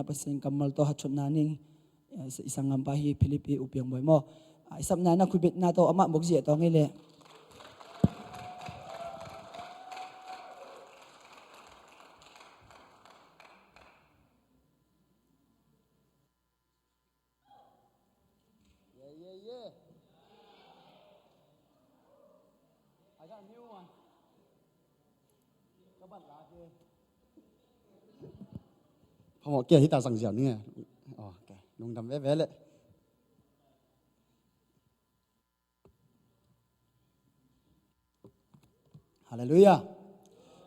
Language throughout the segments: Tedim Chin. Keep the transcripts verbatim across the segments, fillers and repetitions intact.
Pasian kammal tawh hathotna ning, eh, i sanggampa hi Philip i upiang bawi maw. Ah, i sapna na khubetna tawh amah bok ziah tawng ei leh. Yeah, yeah, yeah. I got a new one. Ka bat la ke. Phamawh kia hita zang ziau ning e. Oh, okay. Lungdam veve leh. Halleluiah.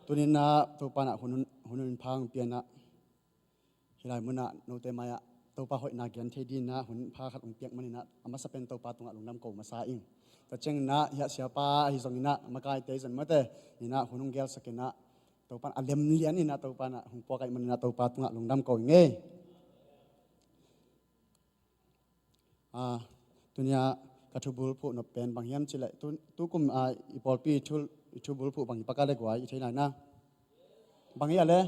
Tuninah Topa nah hun hun hun pha hong pianah, hih lai munah note mai-ah Topa hoihna gen thei dinah hun pha khat hong piak maninah a masa pen Topa tungah lungdam ko masa ing. Tua cianginah hiah siapa ahi zonginah makaite zon mate inah hun hong gelsakinah Topa a lemlian inah Topa nah hong puak ahi maninah Topa tungah lungdam ko ing ei. Ah, tunia ka thubulphuh nop pen bang hiam cileh tu, tukum, ah, i pawlpi i thu, i thubulphuh bang hi paka le guai i thei lai na. Bang hi a le?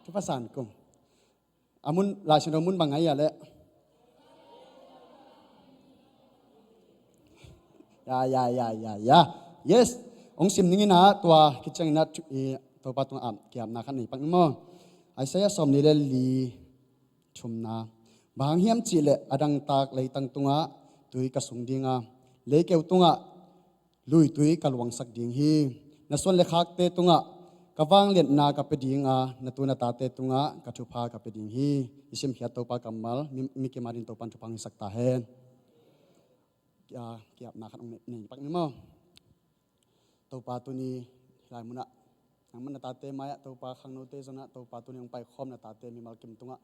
Thupha san kum. A mun, Lai Siangtho mun bang hi a le? Ya, ya, ya, ya, ya. Yes. Hong sim ning inah tua kiciang inah thu, i, Topa tungah kiapna khat nei pak ning maw. Isaiah sawmnih le li thumna. Bang hang hiam cihleh a dangtak leitang tungah tui ka sung dinga, leikeu tungah luitui ka luangsak ding hi. Na suan le khakte tungah ka vangliatna ka pia dinga, na tu na tate tungah ka thupha ka pia ding hi. I simkhiat Topa kammal mi, mi kim adin Topan thupha hong hisak ta hen. Kia, kiapna khat hong nei, nei pak ning maw. Topa tuni hih lai munah nangman na tate mai-ah Topa khangnote zonah Topa tuni hong paikhawm na tate mimal kim tungah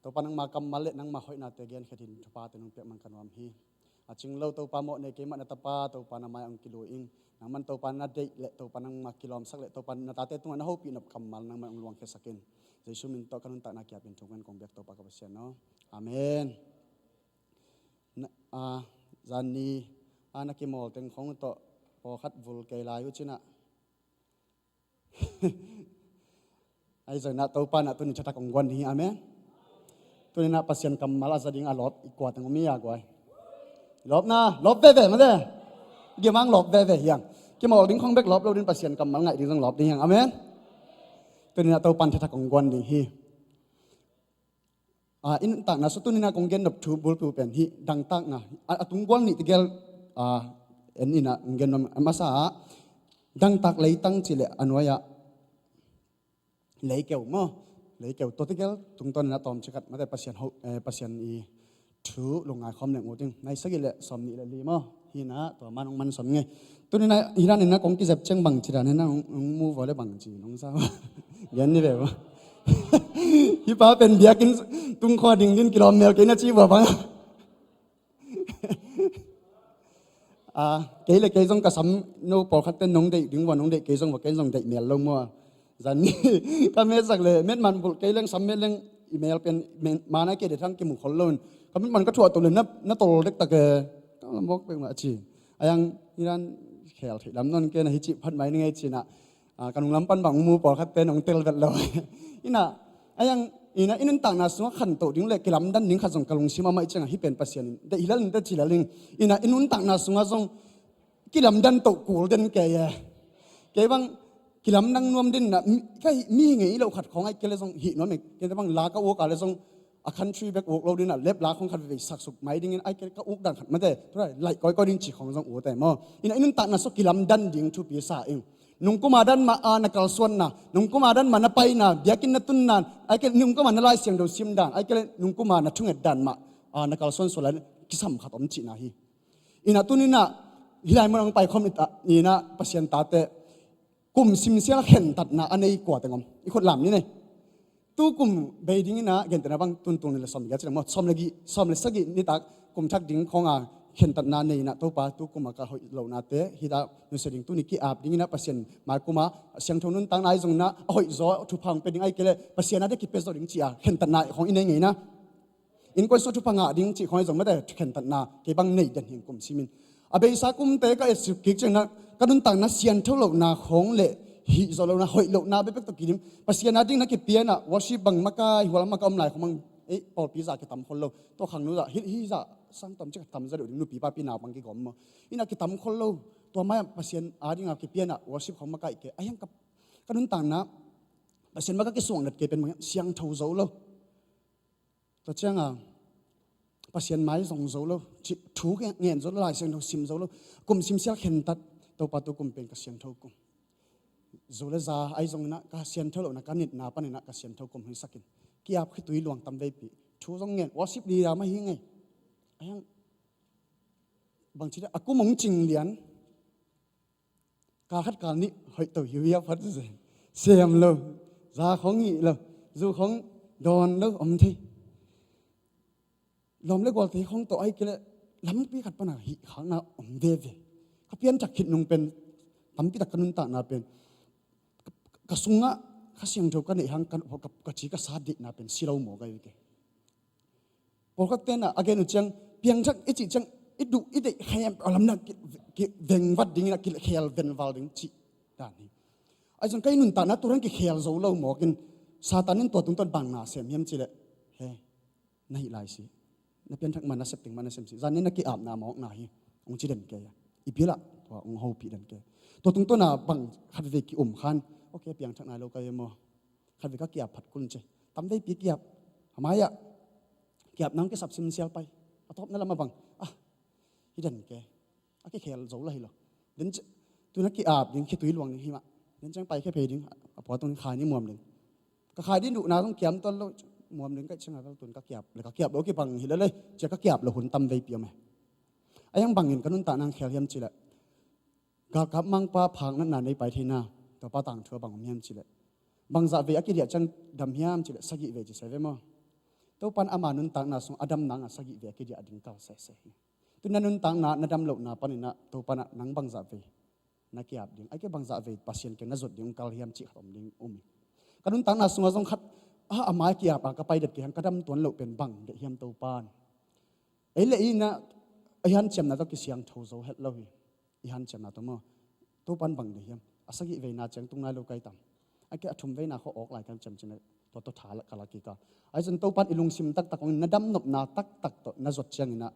Topa nangma kammal le nangma hoihnate genkhiat in thupha te nong piak man ka nuam hi. A cing lo Topa mawh nei keimah na tapa Topa na mai-ah hong kilui ing. Nangman Topa na deih le Topa nangma kilawmsak le Topa na tate tungah na hopih nop kammal nangman hong luangkhiasak in. Jesu min tawh ka nuntakna kiapin thungen kong biak Topa ka Pasian aw. Amen. Na, a, zanni a na kimawl teng khong tawh pawlkhat vul kei lai uh cinah. Ahi zonginah Topa nah tuni thathak hong guan ding hi, amen. Tuninah Pasian kammal a za ding a lawp i kua teng om hi a guai. Lawpna lawp veve mate. Gimang lawp veve hiang. Kimawl ding khong bek lawp lo ding, Pasian kammal ngaih ding zong lawp ding hiang, amen. Tuninah Topan thathak hong guan ding hi. A, i nuntakna sung tuninah kong gen nop thu bulpi uh pen hih dangtakna a, a tunggual nih tegel, a, en inah kong gen nop a masa ah dangtak leitang cileh a nuai-ah leikeu maw, leikeu tua tegel tungtawn inah tawmcik khat mate Pasian ho, eh, Pasian i thu lungngai khawm leng uh ding. Nai sagih le sawmnih le li maw. Hinah tua man hong man sawm ngei. Tuninah hinah ninah kong kizep ciang bang ci dan hinah hong, hong mu vua le bang ci nong sa. Gen ni ve vua. Hih pa pen biakinn tung khua ding din kilawm mel kei na ci vua bang. A, kei le kei zong ka sam no pawlkhat ten nong deih ding vua nong deih kei zong vua kei zong deih mel lo mua. Zanni ka metsak le met man bulh kei leng sam met leng i mel pen mana kei de thang kimu khol lo in ka met man ka thuah to le na, na tol dektak e. Ka lam bawk pek mah a ci. A yang iran khel theih lam nawn kei na hi cih phat mai ni ngei cinah, a, ka nunglam pan bang mu pawlkhat pen hong tel vet lo. Inah a yang inah i nuntakna sungah khantoh ding le kilamdan ding khat zong ka lungsim amah i ciangah hih pen Pasian in deih hilal in te cilal in. Inah i nuntakna sungah zong kilamdan toh kul den kei e. Kei bang kilamdang nuam den na, mi, ka hih mi ngei lo khat khawng ai kei le zong hih nuam e. Kei te bang la ka uk a le zong a country bek uk lo din a lep la khawng khat vei saksuk mai dingin ai kei ka uk dan khat mate. Tua laih kawikawi ding ci khawng zong ute maw. Inah i nuntakna sung kilamdan ding thupi sa ing. Nungkuma dan mah a na kalsuanna, nungkuma dan mah na paina, biakinn na tunna, ai kei nungkuma na Lai Siangtho sim dan, ai kei le nungkuma na thunget dan mah a na kalsuan sual lai kisam khat om cihna hi. Inah tuninah hih lai mun hong paikhawm inah Pasian tate kum simsial khentatna a nei kua teng om i khut lam ni nei. Tukum bei dinginah gentehna bang tuntung ni le sawm le giat ci le maw, sawm le gih, sawm le sagih nitak kum thak ding khawnga khentatna nei inah Topa tukum a ka hoih lohnate hita nusia ding tuni ki-ap dinginah Pasian maikuma siangtho nuntakna ai zonginah a hoih zaw thupha hong pia ding ai kei le Pasian ate kipia zaw ding ci-a khentatna khawng i nei ngei inah. Innkuan sung thupha ngah ding cih khawng hi zong mate khentatna kei bang nei den hi kum simin. A beisa kumte ka etsuk kik ciangin ka nuntakna siangtho lohna khawng le hih zawh lohna, hoih lohna bekbek tawh kidim. Pasian a ding na kipia in ah, worship bang makai, hual makai om lai khong bang, ei, pawlpi zah kitam khol lo. Tua khangno zah, hih, hih zah sang tom cik tam zah deuh ding, nupi papi nau bang kigawm maw. In ah kitam khol lo. Tua mai ah Pasian a ding a kipia in ah, worship khong makai kei. Ahi hang ka, ka nuntakna Pasian mah ka kisuang dat kei pen bang hiam, siangtho zo lo. Tua ciangin Pasian mai zong zo lo, ci-, thu ngen zo lo, Lai Siangtho sim zo lo, kum simsial khentat, Topa tu kum pen ka siangtho kum. Zu le za ahi zongin ah ka siangtho lohna, ka nitna panin ah ka siangtho kum hi sakin. Ki-ap khitui luang tam veipi. Thu zong ngen, worship leader mah hi ngei. Ahi hang bangci a kum hong cing lian. Kal khat kal nih hoih to hi uh hi a phat zen. Sem lo, za khong hih lo, zu khong dawn lo, om thei. Lawm le gualte khong tawh ahi kei leh lampi khat pana hih khakna om veve. Ka pianthak khit nung pen, tampi tak ka nuntakna pen, ka, ka sungah Kha Siangtho ka neih hang ka, ka, ka ci ka sa deihna pen si lo maw ka hi uh kei. Pawlkhat ten ah a gen uh ciang, piangthak i cih ciang, i duh i deih khempeuh a lamdang ki, ki vengvat dingin ah, kikhel venval ding cih dan hi. Ahi zong ka i nuntakna tua dan kikhel zo lo mawkin, Satan in tua tungtawn bang na sem hiam cih leh, he, na hih lai si, na pianthak mah na sep teng mah na sem si, zan ni na ki-apna mawkna hi, hong ci den kei a, i bialah tua hong hopih den kei. Tua tungtawn a bang khatvei ki-um khan, ok, piangthak nai lo ka hi maw. Khatvei ka ki-ap phat kul ci. Tam veipi ki-ap. A mai ah ki-apna hong kisap simsial pai. A tawpna lamah bang, ah, hi den kei. A kikhel zo lah hi lo. Den ci, tu na ki-ap ding, khitui luang ding hi mah. Den ciang pai khia phei ding, a pua tung khai ni muam ding. Ka khai ding duhna zong kiam tuan lo, muam ding ka hih ciang a vel tun ka ki-ap le, ka ki-ap lo kibang hi lel e, cia ka ki-ap lo hun tam veipi om e. Ahi hang bangin ka nuntakna hong khel hiam cih leh, galkap mangpa phak natna nei pai theihna, Topa tangthu a bang om hiam cih leh, bangzah vei a kidiah ciang dam hiam cih leh, sagih vei ci se ve maw. Topa in ama nuntakna sung a dam nang a sagih vei a kidiah ding kal sese hi. Tu na nuntakna na dam lohna panin ah Topa in ah nang bangzah vei na ki-ap ding, ahi kei bangzah vei Pasian kiang na zot ding hong kal hiam cih khat om ding um hi. Ka nuntakna sungah zong khat, ah, a mai ki-ap a ka pai det kei hang ka dam tuan loh pen bang deih hiam Topa in. Ei le ei in ah i hanciamna tawh kisiangtho zo het lo hi. I hanciamna tawh maw, Topa in bang deih hiam? A sagih veina ciang tung nai lo ka hi tam? Ahi kei a thum veina khawng awk lai ka hi ciamciam, tua tawh tha la ka la kik a. Ahi zong Topa in i lungsim taktak hong in, na damnopna taktak tawh na zot ciangin ah,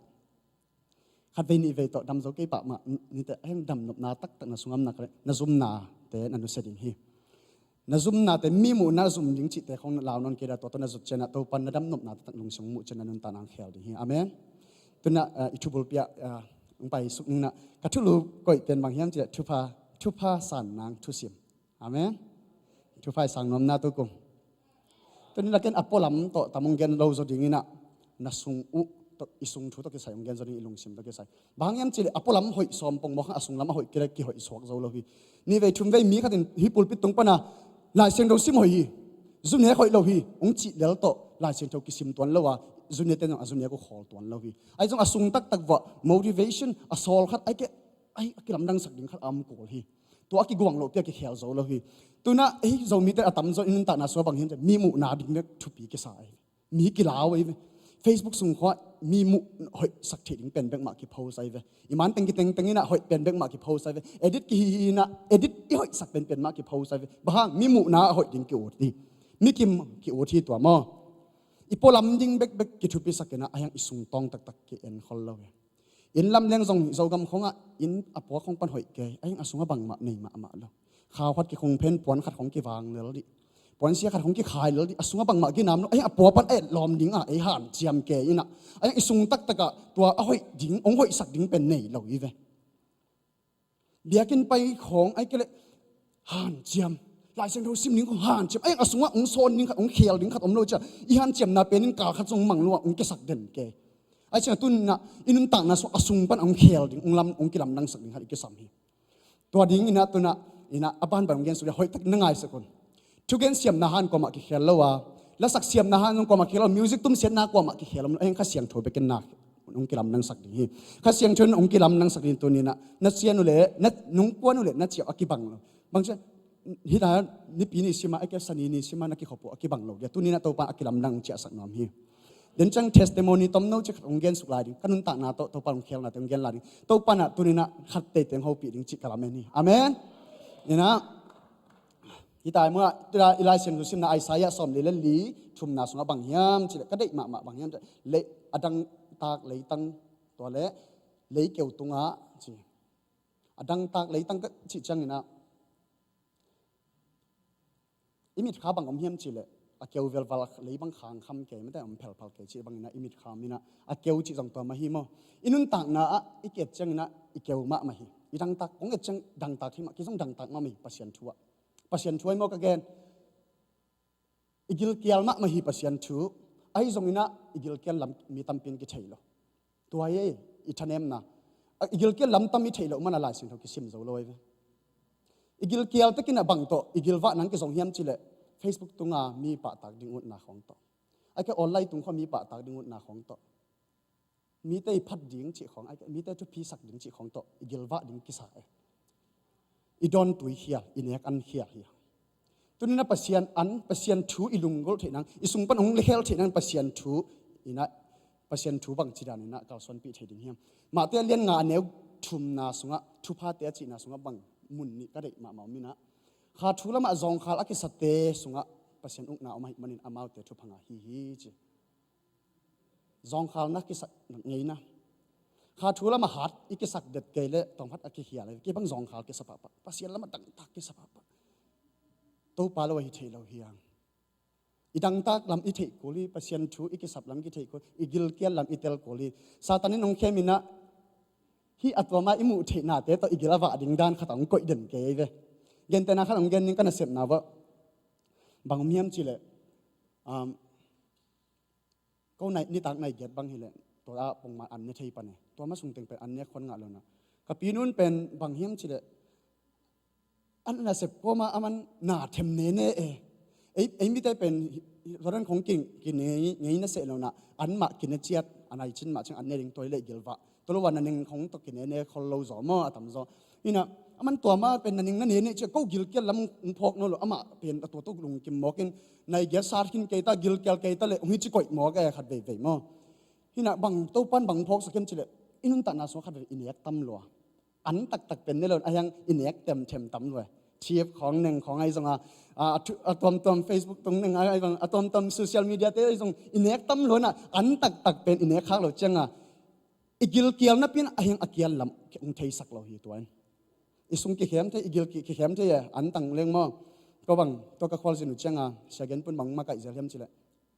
khatvei nihvei tawh dam zo kei pah mah, nite, ahi hang damnopna taktak na sungah om nak leh, na zumnate na nusia ding hi. Na zumnate, mi muhna zum ding cihte khawng na lau nawn kei dah, tua tawh na zot ciangin ah Topa in na damnopna taktak lungsim hong muh ciangin na nuntakna hong khel ding hi. Amen. Tu in ah, ah, i thubulpi ah, ah, hong pai suk ning in ah, ka thulu koih pen bang hiam cih leh, thupha, thupha san nang thusim. Amen. Thupha i sang nuamna tu kum. Tu in ah ken a pualam tawh tam hong gen lo zaw dingin ah, na sung uh tawh, i sung thu tawh kisai hong gen zaw ding, i lungsim tawh kisai. Bang hang hiam cih leh a pualam hoih sawm pongmawk hang a sunglam a hoih kei leh kihoih suak zo lo hi. Nihvei thumvei mi khat in hih pulpit tung pan a Lai Siangtho sim hoih hi, zu nek hoih lo hi, hong cih lel tawh Lai Siangtho kisim tuan lo a, zu nekte zong a zu nek uh khawl tuan lo hi. Ahi zong a sung taktak vuah motivation, a sawl khat, ahi kei, ahi, a kilamdangsak ding khat a om kul hi. Tua a kiguang lohpi a kikhel zo lo hi. Tu in ah ei Zomite a tamzaw i nuntakna sungah bang hiam cih leh, mi muhna ding bek thupi kisa ahi. Mi kilau ahi ve. Facebook sung khawng ah mi muh hoihsak theih ding pen bek mah kipost ahi ve. I man teng kitengteng in ah hoih pen bek mah kipost ahi ve. Edit kihi hi in ah edit i hoihsak penpen mah kipost ahi ve. Bang hang, mi muhna a hoih ding ki-ut hi. Mi kim ki-ut hi tua maw. I pualam ding bekbek kithupisak in ah, ahi hang i sungtawng taktak ki-en khol lo hi. Inn lam leng zong Zogam khawng ah inn a puak khawng pan hoih kei, ahi hang a sungah bangmah nei mahmah lo. Khau khat kikhung phen puan khat khawng kivang lel dih, puansia khat khawng kikhai lel dih, a sungah bangmah ginam lo, ahi hang a pua pan a etlawm ding a ei hanciam kei in ah, ahi hang i sung taktak ah tua a hoih ding, hong hoihsak ding pen nei lo hi ve. Biakinn pai khawng ahi kei leh hanciam, Lai Siangtho sim ding khawng hanciam, ahi hang a sungah hong sawn ding khat, hong khel ding khat om lo ciang, i hanciamna pen in kal khat zong mang lo ah hong kisak den kei. Ahi ciangin tu in ah i nuntakna sung, a sung pan hong khel ding, hong lam, hong kilamdangsak ding khat i kisam hi. Tua dingin ah tu in ah, in ah a banban hong gen suk ding, hoihtak na ngaisak un. Thugen siamna hang kuamah kikhel lo a, lasak siamna hang zong kuamah kikhel lo, music tum siatna kuamah kikhel om lo, ahi hang Kha Siangtho bek in na hong kilamdangsak ding hi. Kha Siangtho in hong kilamdangsak ding. Tu in ah na cian uh leh, na nungkuan uh leh na ciah uh a kibang lo. Bang ci a, hih lai-ah Nipi ni sim a, ahi kei leh Sani ni sim a na kikhop uh a kibang lo hi a, tu in ah Topa in a kilamdang ciahsak nuam hi. Den ciang testimony tomno cih khat hong gen suk lai ding, ka nuntakna tawh Topa in hong khelnate hong gen lai ding. Topa in ah tu in ah khat teitei hong hopih ding cih ka lamen hi. Amen. In ah Hita i mah, tua i Lai Siangtho simna Isaiah sawm le li thumna sungah bang hiam cih leh, ka deih mahmah bang hiam cih leh, a dangtak leitang tua le leikeu tungah ci. A dangtak leitang ka cih ciangin ah, i mitkha bang om hiam cih leh, a keu velval lei bang khang kham kei, mate om phelphal kei cih bangin ah, i mitkha om in ah, a keu cih zong tua mah hi maw. I nuntakna ah i ki-et ciangin ah, i keu mahmah hi. I dangtak, kong et ciang dangtak hi mah, kei zong dangtak mahmah hi Pasian thu ah. Pasian thu ahi maw ka gen. I gilkial mahmah hi Pasian thu. Ahi zongin ah i gilkial lam mi tampi in kithei lo. Tua hi ei, i thanemna. A, i gilkial lam tam i theih loh man a Lai Siangtho kisim zo lo ahi ve. I gilkial takin ah bang tawh i gilvah nang kizong hiam cih leh, Facebook tunga mi pahtak ding utna khawng tawh, ahih kei leh online tung khawng mi pahtak ding utna khawng tawh, mite i phat ding cih khawng, ahih kei leh mite thupi sak ding cih khawng tawh i gilvah ding kisa e. I dawn tui khial, i nek an khial hi. Tuni in ah Pasian an, Pasian thu i lunggulh theih nang, i sung pan hong lekhel theih nang Pasian thu in ah, Pasian thu bangci dan in ah kalsuanpih thei ding hiam? Matthai a lian nga a neu thumna sungah, thuphate a cihna sungah bang mun nih ka deih mahmah om in ah, kha thu lamah zawngkhal a kisate sungah Pasian ukna om ahih manin amaute thupha ngah hi hi ci. Zawngkhal na kisak ngeina. Kha thu lamah hat i kisak det kei leh tawmkhat a kikhial hi. Kei bang zawngkhal kisa pahpah, Pasian lamah dangtak kisa pahpah. Topa lo ahi thei lo hi hang. I dangtak lam i theih kul hi, Pasian thu i kisap lam kitheih kul, i gilkial lam i tel kul hi. Satan in hong khem in ah, hih a tua mah i muh theihnate tawh i gil a vah ding dan khat a hong koih den kei ve. Gentehna khat hong gen ning, ka nasepna uah bang om hiam cih leh, um, ko nai, nitak nai giat bang hi leh, tua ah pongman an ne thei pan e. Tua mah sung teng pen an ne khon ngah lo in ah, ka pi nu'n pen bang hiam cih leh, a nasep kawm ah aman na them nene e. Ei, ei mite pen hi, hi, tua dan khong ki, kine ngei na seh lo in ah, an mah kine ciat, a nai cin mah ciang an ne ding, tua hi leh gilvah. Tua lo a na ning khong tawh kine ne khol lo zaw maw, a tam zaw. Hi in ah, aman tua mah pen na ning na nene ciat, ko gilkial lam hong phawk nawn lo, amah pen a tua tawh lungkim mawk in, nai giat sat khin kei ta, gilkial kei ta leh hong hi ci koih mawk e khat veivei maw. Hi in ah bang Topa'n bang phawksak hiam cih leh, i nuntakna sungah khat vei i nek tam lua. An taktak pen ne lo in, a hiang i nek temthem tam lua. Thip khawng, neng khawng ahi zong a, a, a thu, a tuamtuam Facebook tung neng ahi zong, a tuamtuam social media te ahi zong i nek tam lua in ah, an taktak pen i nek khak lo ciang a, i gilkial napi in a hiang a kial lam hong theisak lo hi tua in. I sung kikhem thei, i gil ki, kikhem thei e, an tang leng maw. Ko bang, tua ka khualzin uh ciang a, Sia Gen Pun bang makaih zel hiam cih leh,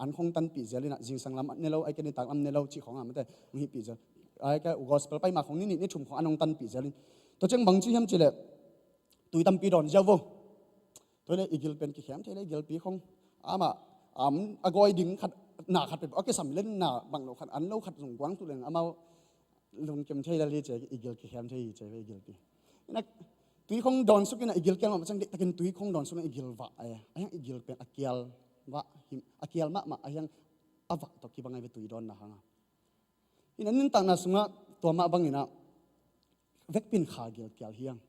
an khong tanpih zel in ah, zingsang lam ne lo, ahih kei leh nitak lam ne lo cih khawng a, mate, hong hihpih zel. Ahih kei leh gospel pai ma khong ni nih ni thum khawng an hong tanpih zel in. Tua ciang bang ci hiam cih leh, tui tampi dawn ziau vo. Tua hi leh i gil pen kikhem thei leh, i gilpi khong, amah, am, a gawi ding khat, na khat pen a kisam leh na bang lo khat, an lo khat zong guang tuh leng amau lungkim thei lel hi ci, i gil kikhem thei hi ci, i gilpi. Hi in ah tui khong dawnsuk in ah, i gilkial mahmah ciang deihtakin tui khong dawnsuk in ah i gil vah e. A hiang i gil pen a kial vah hi, a kial mahmah, a hiang a vah tawh kibang ahi ve tui dawnna hang a. Hi in ah nuntakna sungah tua mah bangin ah vekpi in kha gilkial hi hang.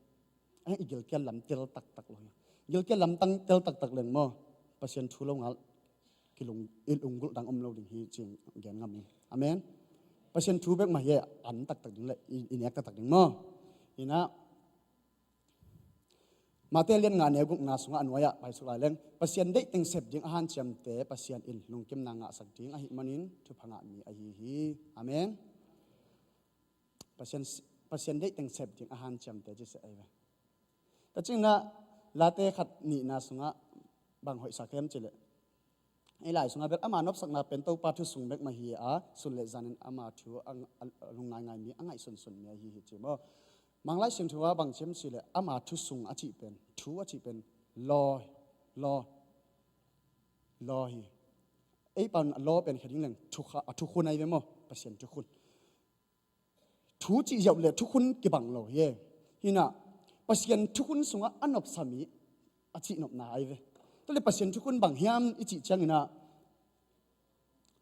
A hiang i gilkial lam tel taktak lo hi hang. Gilkial lam tang tel taktak leng maw, Pasian thu lo ngal kilung, i lunggulh dang om lo ding hi ci-in gen ngam ing. Amen. Pasian thu bek mah hi e, an taktak ding leh i, i nek taktak ding maw. Hi in ah Matthai lian nga neu gukna sungah a nuai-ah paisuk lai leng, Pasian deih teng sep ding a hanciamte Pasian in lungkimna ngahsak ding ahih manin thupha ngah mi ahi hi. Amen. Pasian, Pasian deih teng sep ding a hanciamte ci seh ahi ve. Tua ciangin ah Late khat nihna sungah bang hoihsa hiam cih leh, ei lai sungah bel ama nopsakna pen Topa thu sung bek mah hi a, sun le zanin ama thu a, a, a lungngaingai mi, a ngaihsunsun mi ahi hi ci maw. Manglai Siangtho ah bang ci hiam cih leh, ama thu sung a cih pen, thu a cih pen law, law, law hi. Ei pan law pen khe ding leng thu kha, a thukhun ahi ve maw, Pasian thukhun. Thu cih ziau leh thukhun kibang lo hi e. Hi in ah Pasian thukhun sungah a nopsa mi a cihnopna ahi ve. Tua leh Pasian thukhun bang hiam i cih ciangin ah,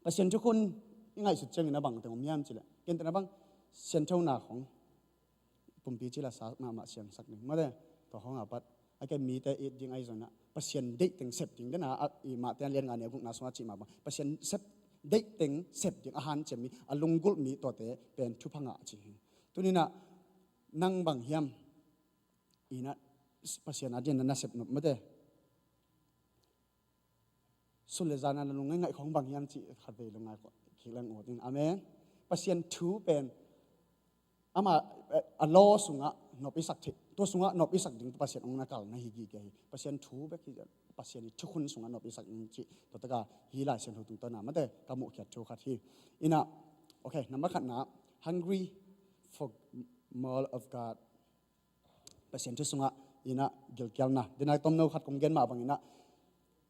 Pasian thukhun i ngaihsut ciangin ah bang teng om hiam cih leh, gentehna bang, sianthona khawng, pumpi cila sa mahmah siangsak ding, mate, tua khawng a pat, a ke mite it ding ahi zongin ah, Pasian deih teng sep ding den a, a, i Matthai lian nga neu gukna sungah cih mah bang, Pasian sep, deih teng sep ding a hanciam mi, a lunggulh mi tuate pen thupha ngah ci hi. Tuni in ah nang bang hiam? Hi in ah Pasian a dingin na sep nop, mate. sun le zan a na lungngaih ngaih khawng bang hiam cih khatvei lungngai kik leng ut in. Amen. Pasian thu pen ama, eh, a law sungah nop i sak theih, tua sungah nop i sak ding Pasian hong na kal na hi gige hi. Pasian thu bek hi, Pasian i thukhun sungah nop i sak ding cih tua taka hi Lai Siangtho tungtawn a mate ka muhkhiat thu khat hi. Inah, okay, number khatna, hungry for more of God. Pasian thu sungah inah gilkialna. Dinai tomno khat kong gen mah bang inah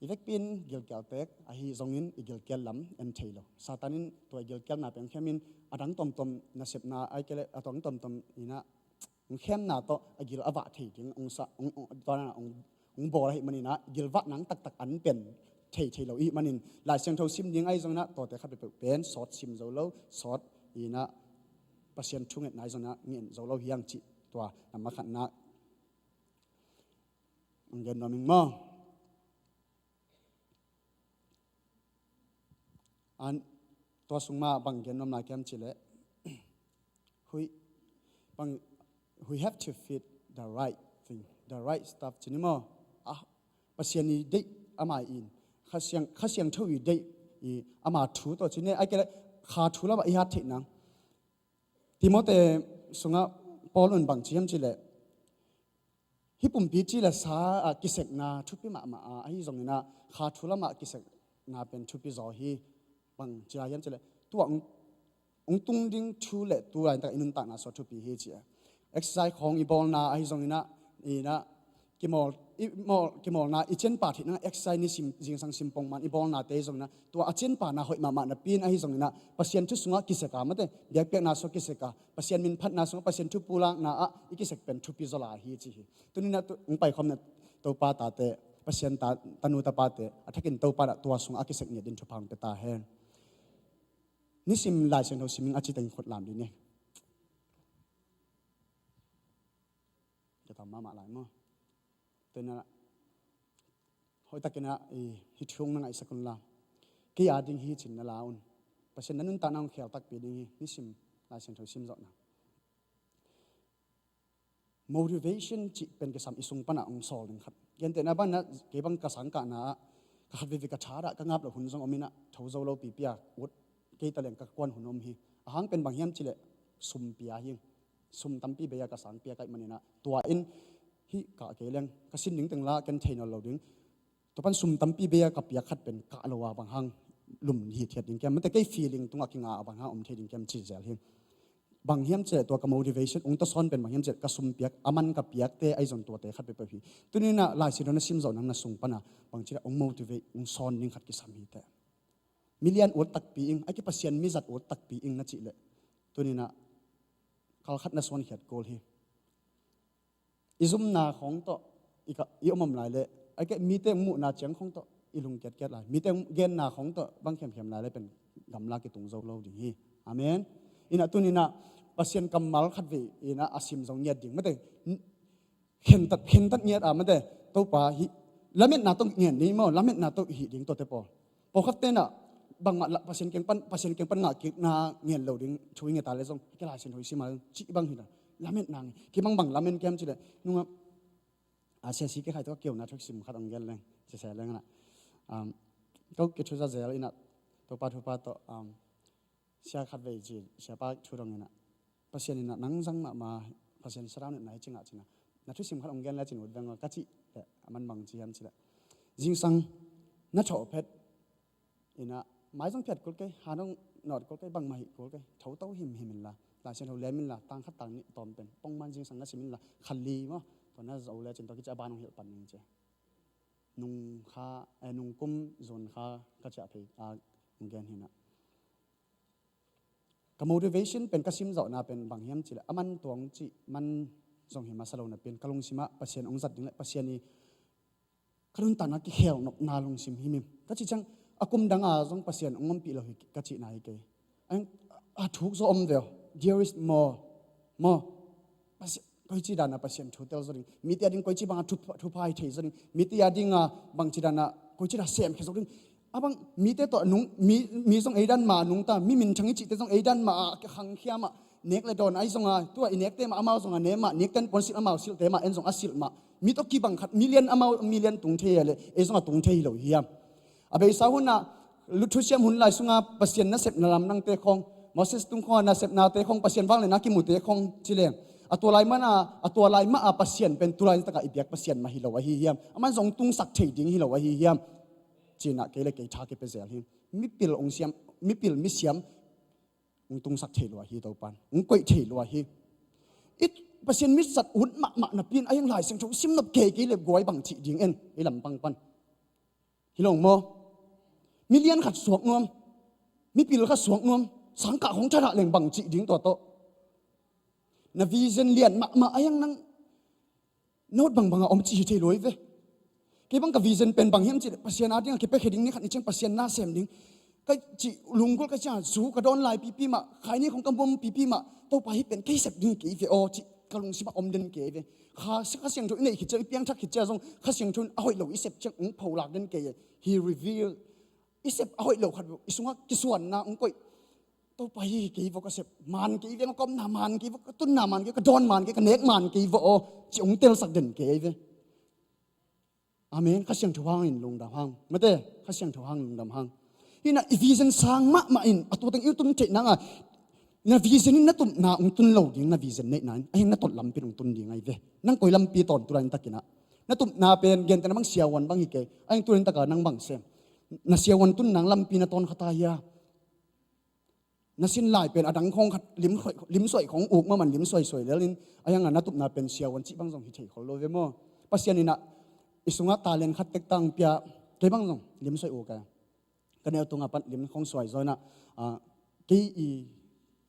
i vekpi in gilkial tek ahi zongin i gilkial lam en thei lo. Satan in tua i gilkialna pen khem in a dang tomtom nasepna ai kele a dang tomtom inah hong khemna tawh a gil a vah thei ding hong sa, hong, hong, tua na hong, hong bawl ahi maninah gilvah nang taktak an pen thei thei lo i manin Lai Siangtho sim ding ahi zonginah tawte khat peuhpeuh pen sawt sim zo lo, sawt inah Pasian thu ngetna ahi zonginah ngen zo lo hiang cih tua namah khatna ang gen nuam ing maw? An tua sung mah bang gen nuam lai kiam cileh hui bang we have to feed the right thing, the right stuff cini maw? Ah, Pasian i deih ama in Kha Siang, Kha Siangtho i deih i ama thu tawh cini ai kele kha thu lamah i hat theih nang. Timote sungah Paul un bang ci hiam cileh hih pumpi ci le sa ah kisekna thupi mahmah a ahi zonginah kha thu lamah kisekna pen thupi zaw hi. Bang ci lai hiam cileh tua hong tung ding thu le tu laintak i nuntakna sua thupi hi ci a. Exercise khawng i bawlna ahi zonginah inah kimawl, i mawl, kimawlna i cianpa theihna exercise nisim zingsang sim pongman i bawlnate ahi zonginah tua a cianpana hoih mahmah napi in ahi zonginah Pasian thu sungah kisek a mate biakpiakna sua kisek a Pasian minphatna sungah Pasian thu pulakna ah i kisek pen thupi zaw lai hi ci hi. Tuninah hong paikhawmna Topa tate Pasian ta, tanu tapate a thakin Topa nah tua sungah a kisek ngiat din thupha hong pia ta hen. Nisim Lai Siangtho siming a citeng khut lam dih ni. Ka tam mahmah lai maw? Tuinah hoihtakinah hih thu na ngaihsak unla kei a ding hi cin na la un. Pasian na nuntakna hong khel takpi ding hi. Nisim Lai Siangtho sim zawhna motivation cih pen kisam i sung panah hong sawl ding khat. Gentehna banah kei bang ka sangkahna ah ka khat veve ka thadah ka ngap loh hun zong om inah tho zo lo pipi a ut kei taleng ka kuan hun om hi. Ahang pen bang hiam cileh sum pia hi. Sum tampi bei a ka sang pia kaih maninah tua in hih kah kei leng ka sin ding teng la ken thei nawn lo ding. Tua pan sum tampi bei a ka piak khat pen kah lo a bang hang lum hithiat ding kiam mate kei feeling tungah kinga a bang hang om thei ding kiam ci zel hi. Bang hiam cileh tua ka motivation hong tawsawn pen bang hiam cileh ka sum piak a man ka piakte ahi zong tuate khat peuhpeuh hi. Tuninah Lai Siangtho na sim zawh nang na sung pana bang cileh hong motivate hong sawn ding khat kisam hi teh. Milian ut takpi ing a ki Pasian mizat ut takpi ing na cihleh tuninah kalkhat na suankhiat kul hi. I zumna khawng tawh i om om lai leh a keh mite hong muhna ciang khawng tawh i lungkiatkiat lai, mite hong genna khawng tawh bang khemkhem lai leh pen gamla kitung zo lo ding hi. Amen. Inah tuninah Pasian kammal khatvei inah a sim zong ngiat ding mate khentat khentat ngiat a mate Topa hih lametna tawh ngen ding maw, lametna tawh hih ding tuate pawl. Pawlkhat tenah bangmah Pasian kiang pan Pasian kiang pan ngah kikna ngen lo ding thu i nget a le zong kei Lai Siangtho i sim a cih bang hi lo. Lametna ngi kei bang bang lamen kiam cileh nungah a siasi kei khai tawh a keuna thuk sim khat hong gel leng sese leng anah ko kei thuza zel inah Topa thupa tawh sia khatvei ci siapa thu dong inah Pasian inah nang zang mahmah Pasian surround inah hi cingah cinah na thusim khat hong gen le cin ut veng aw ka cih leh a man bang ci hiam cileh zingsang na thawh phet inah mai zong phiat kul kei, han zong nawt kul kei, bangmah hih kul kei, tho to himhim inla Lai Siangtho liam inla tang khat tang nih tawm pen pongman zingsang na sim inla khat li maw tua na zo le cin tua kici a ban hong hilh pan ning ci. Nung kha, eh, nung kum zon kha ka ciah phei a hong gen hinah ka motivation pen ka sim zawhna pen bang hiam cileh a man tuang cih man zong hi masa lo napi in ka lungsimah Pasian hong zat ding le Pasian i ka nuntakna kikhel nopna lungsim himhim ka cih ciang a kum danga zong Pasian hong ompih lo hi ka cihna hi kei. A thuk zaw om veu. There is more. More. Koici dana Pasian thu tel zaw ding, mite a ding koici banga thupha hi thei zaw ding, mite a dinga bangci dana koici da semkhia zaw ding. A bang mite tawh nung mi zong ei dan ma a nungta, mi minthang i cihte zong ei dan ma a khangkhia mah, nek le dawn ahi zonga tua i nekte mah amau zonga ne mah, nekten puan silh amau silhte mah en zong a silh mah, mi tawh kibang khat million amau million tung thei a le ei zonga tung thei hi lo hiam? A beisa hunah, lu thusiam hun lai sunga Pasian nasepna lamdangte khong, Moses tung khonga nasepnate khong, Pasian vangliatna kimute khong ci leng, a tua lai mana, a tua lai mah a Pasian pen tulai takah i biak Pasian mah hi lo ahi hiam? Aman zong tungsak thei ding hi lo ahi hiam? Cinah kei le kei tha kipia zel hi. Mipil ong siam, mipil misiam ong tungsak thei lua hi Topan. Ong koih thei lua hi. I Pasian mitsat ut mahmah napi in a hiang Lai Siangtho sim nop kei kei le guai bang cih ding en, i lampang pan. Hi lo maw? Milian khat suak nuam, mipil khat suak nuam, sangkah hong thadah leng bang cih ding tua tawh. Na vision lian mahmah a hiang nang note bangbang a om cih hi thei lo hi ve. Kei bang ka vision pen bang hiam cih leh Pasian a ding a kipiakhia ding ni khat ni ciang Pasian na sem ding. Ka cih lunggulh ka ciang zu ka dawn lai pipi mah, khaini khong ka bom pipi mah, Topa hih pen kei sep ding kei ve aw cih ka lungsim ah om den kei ve. Kha, Kha Siangtho i neih khit ciang, i piangthak khit ciang zong Kha Siangtho in a hoih lo i sep ciang ong pholak den kei. He reveal. I sep a hoih lo khat i sungah kisuanna ong koih. Topa hi kei vaw ka sep man kei ve, ka omna man kei vaw, ka tunna man kei, ka dawn man kei, ka nek man kei vaw aw ci ong telsak den kei ve. Amen. Kha Siangtho hangin lungdam hang. Mate, Kha Siangtho hangin lungdam hang. Hinah i vision sang mahmah in a tua teng i tun theih nanga na vision in na tupna ong tun lo ding, na vision neihna in a hiang na tot lampi in ong tun ding ahi ve. Nang koi lampi tawn tulai takinah na tupna pen gentehna bang siavuan bang hi kei, a hiang tulai taka nang bang sem. Na siavuan tun nang lampi na tawn khata hia? Na sin lai pen a dang khong khat lim suai, lim suai khong uk maman lim suai suai lel in a hiang a na tupna pen siavuan cih bang zong hi thei khol lo ve maw? Pasian inah i sungah talent khat tektang pia, kei bang zong lim suai uk a, ka neu tunga pan lim khong suai zaw inah, ah, kei i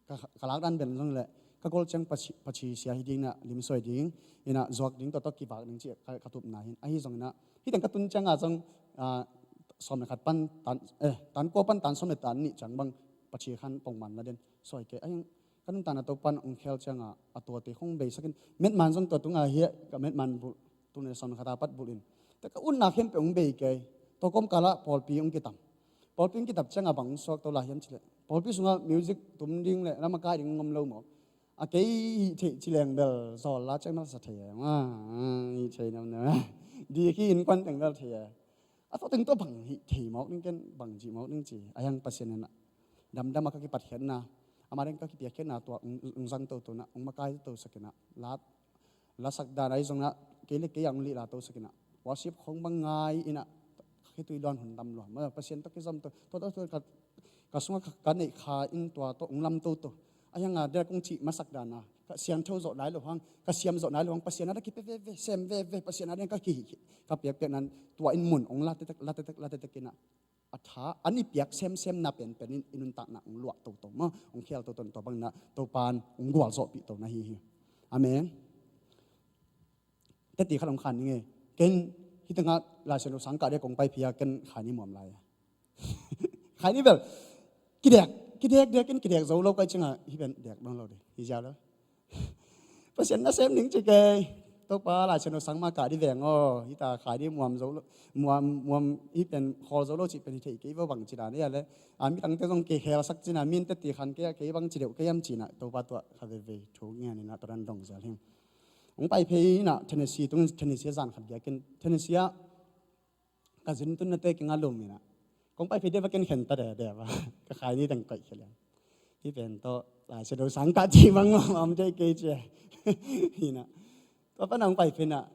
ka, ka lak dan ben zong le ka gol ciang pachi, pachi sia hi ding inah lim suai ding inah zuak ding tawh tawh kivak ding cih ka, ka tupna hin ahi zong inah hih teng ka tun cianga zong, ah, sawm le khat pan tan, eh, tan kua pan tan sawm le tan nih ciang bang pachi khan pongman la den suai kei a hiang. Ka nuntakna Topan ong khel cianga a tuate khong beisakin metman zong tua tunga hi a, ka metman bulh, tun le sawm le khata pat bulh in. Te ka utna khempeuh ong bei kei. Tua kawmkalah pawlpi ong kitam. Pawlpi ong kitam cianga bang ong suak to lai hiam cih leh pawlpi sungah music tum ding le lam a kai ding ong om lo maw? A kei hih theih ci leng bel zawl la ciang na sa thei e. Hih theih nam na di khi innkuan teng bel thei e. A tawh teng tawh bang hih thei mawk ding ken, bang cih mawk ding ci a hiang Pasian inah damdam a ka kipatkhiatna, ama ding ka kipiakkhiatna tua ong, ong zang toto inah ong makai toto sak inah lat lasak dan ahi zong inah kei le kei a ong lihla to sak inah worship khong bang ngai inah khitui luan hun tam luan ma Pasian tawh kizom to, tua tawh ka, ka sungah ka, ka neih kha in tua tawh ong lam toto. A hiang a dek kong cih masak dana ka siangtho zawh nai lo hang, ka siam zawh nai lo hang, Pasian a dek kipia veve, sem veve, Pasian a dek ka ki, ka piakpiak nan tua in mun ong la tetek, la tetek, la tetek inah a tha an i piak semsem na penpen in i nuntakna ong luah toto maw, ong khial toto in tua bang inah Topan ong gualzawhpih to na hi hi. Amen. Teti khat ong khan ning e. Ken hih tengah Lai Siangtho sang kah dek kong pai phia ken khaini muam lai. Khaini bel kidek, kidek dek in kidek zo lo kai cianga hih pen dek dong lo ding hi ziau lo. Pasian na sem ning ci kei. Topa Lai Siangtho sang mah kah di veng aw, hih ta khaini muam zo lo, muam, muam hih pen khawl zo lo cih pen hi thei kei vaw bang ci dan ei a le. A midangte zong kei khel sak cina min teti khan kei a kei bang ci deuh kei am cina Topa tua kha veve thu ngen inah tua dan dong zel hing. Ong pai phei inah Tennessee tung, Tennessee a zan khat giakin Tennessee ah ka zin tun na te kinga lum inah kong pai phei deva ken khen ta dede va ka khaini teng koih khia liang. Hih pen tawh Lai Siangtho sang kah ci bang om dei kei cia. Hinah tua pan ong pai phei inah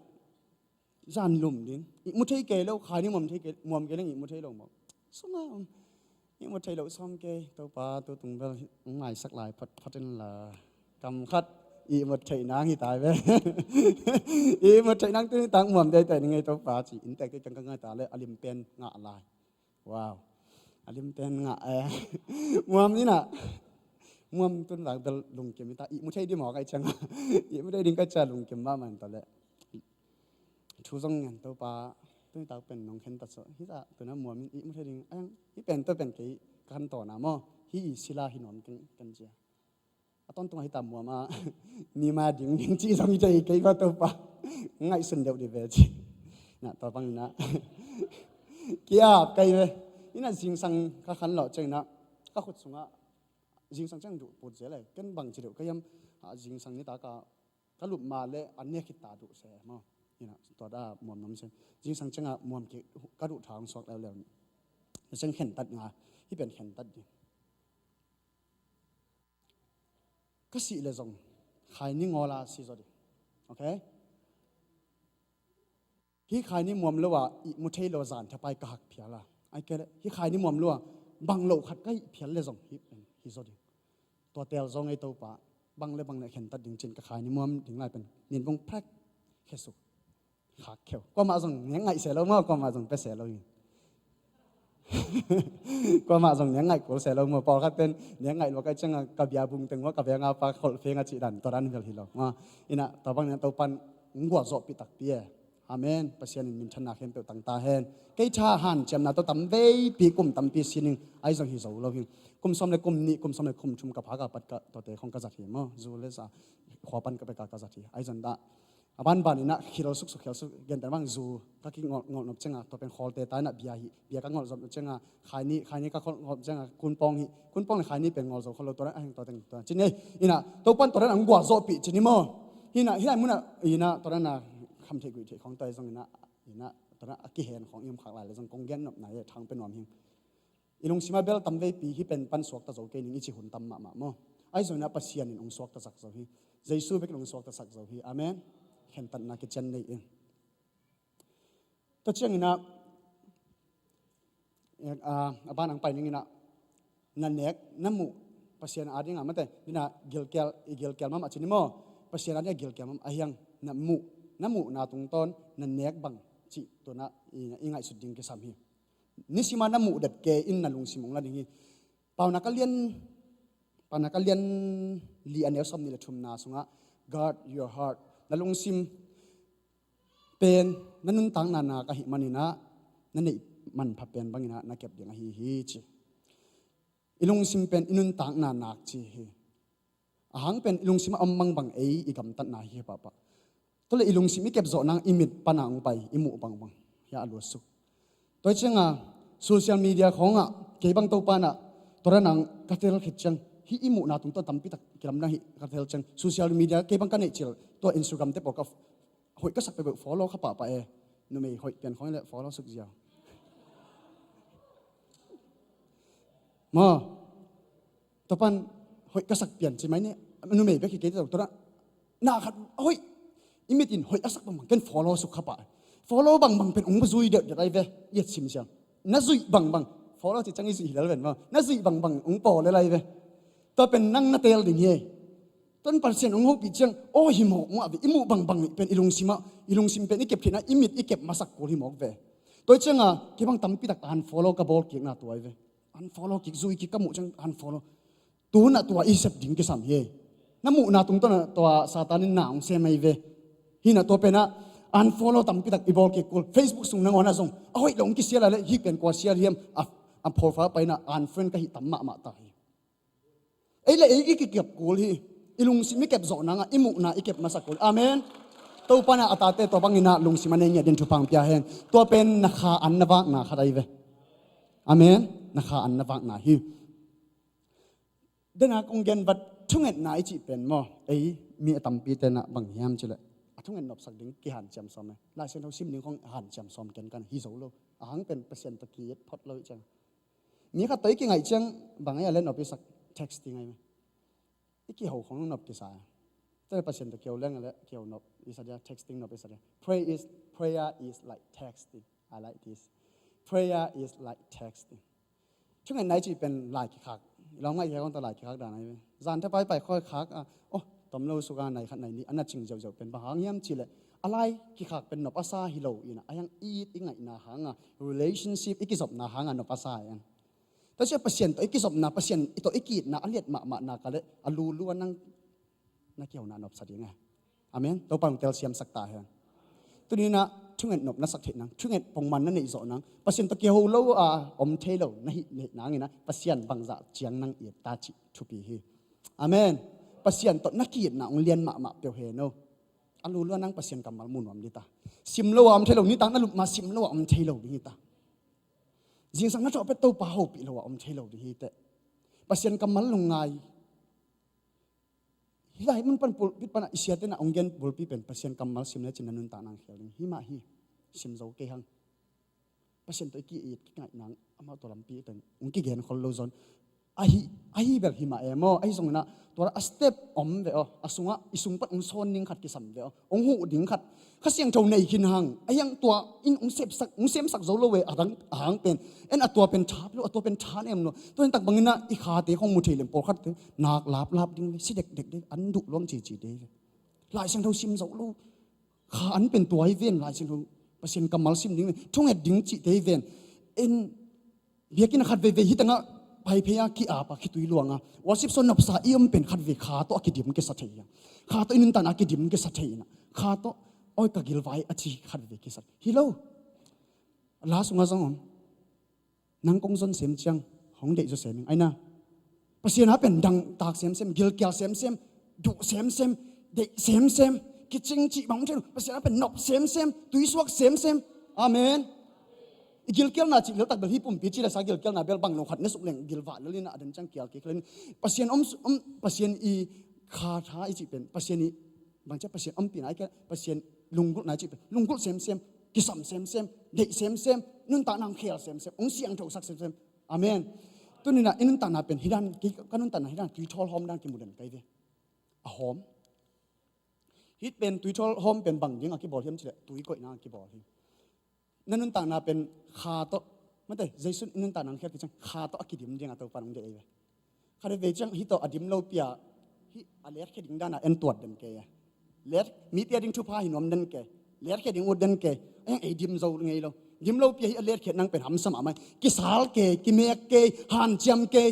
zan lum ding. Ih mu thei kei lo, khaini muam thei kei, muam kei leng ih mu thei lo maw? Suma om. Ih mu thei lo sawm kei, Topa tu tung bel ong maisak lai phot phot in la. Kam khat ih mu thei nang hi tai ve. Ih mu thei nang tu ni tang muam dei tai ni ngei Topa ci. Inntek te kang ka ngai ta le a lim pen ngah lai. Wow. A lim pen ngah eh. Muam inah. Muam tun lak bel lungkim ita. Ih mu thei di maw kai cianga. Ih mu thei ding kai cia lungkim mahmah in ta le. Thu zong ngen Topa, tuni tak pen nong khen ta sawh. Hih ta tuna muam in ih mu thei ding. Ayang, hih pen tua pen kei ka khan tawna maw. Hih i sila hi nuam keng kan cia. A tawntung a hih ta muam a nima ding ding ci zong hi thei kei va Topa. Ngaihsun deuh di ve ci. Na tua bang ina. Kiap kai ve. Ina zingsang ka khan lawh ciang ina ka khut sungah zingsang ciang duh put zel e. Ken bang ci deuh ka hiam, a, zingsang ni taka ka lup ma le an nek khit ta duh se maw. Ina tua da muam nam se. Zingsang cianga muam ki ka duh tha hong suak leuleu. Tua ciang khentat nga, hih pen khentat ding. Ka sih le zong khaini ngawl a si zaw ding. Okay? Hih khaini muam lo a ihmu thei lo zan thapai ka hak phial a, ai kei le hih khaini muam lo a bang lo khat ka hih phial le zong hih pen hi zaw ding. Tua teel zaw ngei Topa, bang le bang le khentat ding cin ka khaini muam ding lai pen nin bung phrek khesuk. Khak kheu. Kuamah zong neng ngaih se lo maw, kuamah zong pia se lo hi. Kuamah zong neng ngaih kul se lo maw, pawlkhat pen neng ngaih lua kai cianga ka bia bung teng maw, ka bia nga pa kholh pheng a cih dan, tua dan bel hi lo maw. Ina, tua bang ina Topan ngua zawhpih takpi e. Amen. Pasian in minthanna khempeuh tang ta hen. Kei tha hanciamna tawh tam veipi kum tampi sining ai zong hi zo lo hi. Kum sawm le kum nih, kum sawm le kum thum ka phak a pat ka tuate khong ka zat hi maw. Zu le sa khua pan ka pek a ka zat hi. Ai zong dah a banban inah khil suksuk khil suk genter bang zu ka kingolh ngolh nop cianga tua pen khawlte ta inah bia hi. Bia ka ngolh zop nop cianga khaini, khaini ka khol ngolh nop cianga kunpawng hi. Kunpawng le khaini pen ngolh zo khol lo tua dan a heng tua teng tua cin ei. Inah Topan tua dan a hong guah zawhpih cin hi maw. Hinah, hinah munah inah tua dan a kham theih guih theih khawng tua zong inah, inah tua dan a kihen khawng i om khak lai le zong kong gen nopna hi thang pe nuam hi. I lungsim a bel tam veipi hih pen pan suakta zo kei ning i ci hun tam mahmah maw. Ai zong inah Pasian in hong suakta sak zo hi. Jesu bek in hong suakta sak zo hi. Amen. Khentatna kician nei in. Tua ciang inah, eh, a, a ban ang pai ning inah, na nek, na muh, Pasian a ding a mate, dina gilkial, i gilkial mahmah cin hi maw. Pasian a ding a gilkial mahmah a hiang, na muh, na muhna tungtawn, na nek bang, cih tua na, i, i ngaihsut ding kisam hi. Nisima na muh dep ke in na lungsim ong la ding hi. Paunak a lian, Paunak a lian li a neu sawm nih le thumna sungah, guard your heart. Na lungsim pen, na nuntakna nak ahih maninah, na neih manpha pen banginah, na kep ding ahi hi ci. I lungsim pen, i nuntakna nak ci hi. A hang pen i lungsim a om bangbang ei i gamtatna hi pahpah. Tua le i lungsim i kep zawh nang i mit pana hong pai i muh bangbang. Hiah a luatsuk. Tua hi cianga social media khawngah kei bang Topa inah tua dan ang ka tel khit ciang hih i muhna tungtawn tampi tak kilamdang hih ka tel ciang social media kei bang ka neih cil tua Instagram te pawl ka hoih ka sak peuhpeuh follow kha pahpah e. Numei hoih pian khawng le follow suk ziau. Maw, tua pan hoih ka sak pian ci mai ni. Numei bek hi kei tawh tua na khat hoih i mit in hoih a sak bangbang ken follow suk kha pah. Follow bangbang pen ong zui deuh deuh ai ve. Iat sim siang na zuih bangbang follow ci ciang i zuih hi lel ven maw. Na zuih bangbang ong pawl lel ai ve. Tua pen nang na teel ding hi. Tuan Pasian hong hopih ciang aw hi mawk mawk a ve i muh bangbang pen i lungsim ah i lungsim pen i kep khitna i mit i kep masak kul hi mawk ve. Tua hi cianga kei bang tampi tak unfollow ka bawl kikna tua hi ve. Unfollow kik zui kik ka muh ciang unfollow. Tunah tua i sep ding kisam hi. Na muhna tungtawnah tua Satan in na hong sem ahi ve. Hinah tua penah unfollow tampi tak i bawl kik kul. Facebook sung nangawnah zong a hoih lo hong kisial a le hih pen kua sial hiam a, a profile painah unfriend ka hih tam mahmah ta hi. Ei le ei i kikep kul hi. I lungsim i kep zawh nangah i muhna i kep masak kul. Amen. Topa inah a tate tua banginah lungsim a nei ngiat din thupha hong pia hen. Tua pen na kha an na vakna khat ahi ve. Amen. Na kha an na vakna hi. Dena kong gen vat thungetna i cih pen maw. Ei mi a tampi tenah bang hiam cileh a thunget nopsak ding kihanciam sawm e. Laisiangtho sim ding khong hanciam sawm ken kan hi zo lo. A hang pen Pasian tawh kiet phot lo i ciang. Mi khat tawh i kingaih ciang bang ei a le nop i sak texting ahi ve. I kiho khong nop kisa. Tua Pasian tawh kiho leng a le kiho nop i sa dia, texting nop i sa dia. Prayer is, prayer is like texting. I like this. Prayer is like texting. Thungetna i cih pen lai kikhak. I lawm ngaih khe kong tawh lai kikhak dan ahi ve. Zan thapai pai khawi khak a, oh, tom lo suka nai khat nai nih a na cing ziauziau pen bang hang hiam cileh a lai kikhak pen nop a sa hi lo inah a hiang it i ngaihna hanga relationship i kizopna hanga nop a sa hi ang. Tua sia Pasian tawh i kizopna, Pasian tawh i kiitna a liat mahmahna ka le a lulua nang na kihona nopsa ding e. Amen. Topa hong telsiamsak ta hen. Tuninah thunget nop na sak theih nang, thunget pongman na neih zawh nang, Pasian tawh kiho lo a om thei lo na hih neih nanginah Pasian bangzah ciang nang i et ta cih thupi hi. Amen. Pasian tawh na kiitna hong lian mahmah peuh hen o. A lulua nang Pasian kammal mu nuam dita. Sim lo a om thei lo, nitak na lupma sim lo a om thei lo ding hita. Zingsang na thawh pet Topa hopih lo a om thei lo ding hiteh. Pasian kammal lungngai. Hih lai mun pan pulpit panah i siate na ong gen bulpi pen Pasian kammal sim le cin na nuntak nang khial ding. Himah hi. Sim zo kei hang. Pasian tawh i ki-it kingaihna amah tua lampi teng ong kigen khol lo zon. Ahi, ahi bel hi mah e maw, ahi zongin ah tua a step om ve aw, a sungah i sung pan ong sawn ding khat kisam ve aw, ong huh ding khat. Kha Siangtho nei khin hang, a hiang tua in ong sepsak, ong semsak zo lo ve, a dang a hang pen. En a tua pen tha lo, a tua pen tha nem lo. Tua in tak bangin ah i khate khong mu thei lem pawlkhat te nak laplap ding ve, si dekdek ding, an duh luang cici ding ve. Lai Siangtho sim zo lo. Kha an pen tua hi ven, Lai Siangtho Pasian kammal sim ding ve. Thunget ding cih te hi ven. En biakinn a khat veivei hi tengah pai phei a ki-ap a khitui luang a. Worship song nopsa i om pen khat vei kha tawh a kidim kisa thei a. Kha tawh i nuntakna a kidim kisa thei in ah. Kha tawh oi ka gilvai a ci khat vei kisa. Hi lo. La sungah zong om. Nang kong zon sem ciang hong deih zaw sem ing. Aina. Pasian a pen dangtak semsem, gilkial semsem, duh semsem, deih semsem, kicing cih bang om thei lo. Pasian a pen nop semsem, tuisuak semsem. Amen. I gilkialna cih leltak bel hi pumpi cih le sa gilkialna bel bang lo khat ne suk leng gilvah lel in a den ciang kial kik lel in. Pasian om, om, Pasian i kha tha i cih pen, Pasian i bang ciang Pasian ompihna i kha, Pasian lunggulhna i cih pen, lunggulh semsem, kisam semsem, deih semsem, nuntakna hong khel semsem, hong siangthosak semsem. Amen. Tuni in ah i nuntakna pen hi dan, kei ka nuntakna hi dan, tuithawl hawm dan kimu den kai ve. A hawm. Hih pen tuithawl hawm pen bang ding a kibawl hiam cih leh tui koihna a kibawl hi. Na nuntakna pen kha tawh, mate, Jesu in i nuntakna hong khiat kik ciang kha tawh a kidim ding a Topa nong deih ei ve. Kha dei ve ciang hih tawh a dim lo pi a, hih a letkhia ding dan a en tuat den kei a. Let, mite a ding thupha hi nuam den kei. Letkhia ding ut den kei. A hiang ei dim zo ngei lo. Dim lo pi a hih a letkhia nang pen hamsa mahmah. Kisal kei, kimek kei, hanciam kei.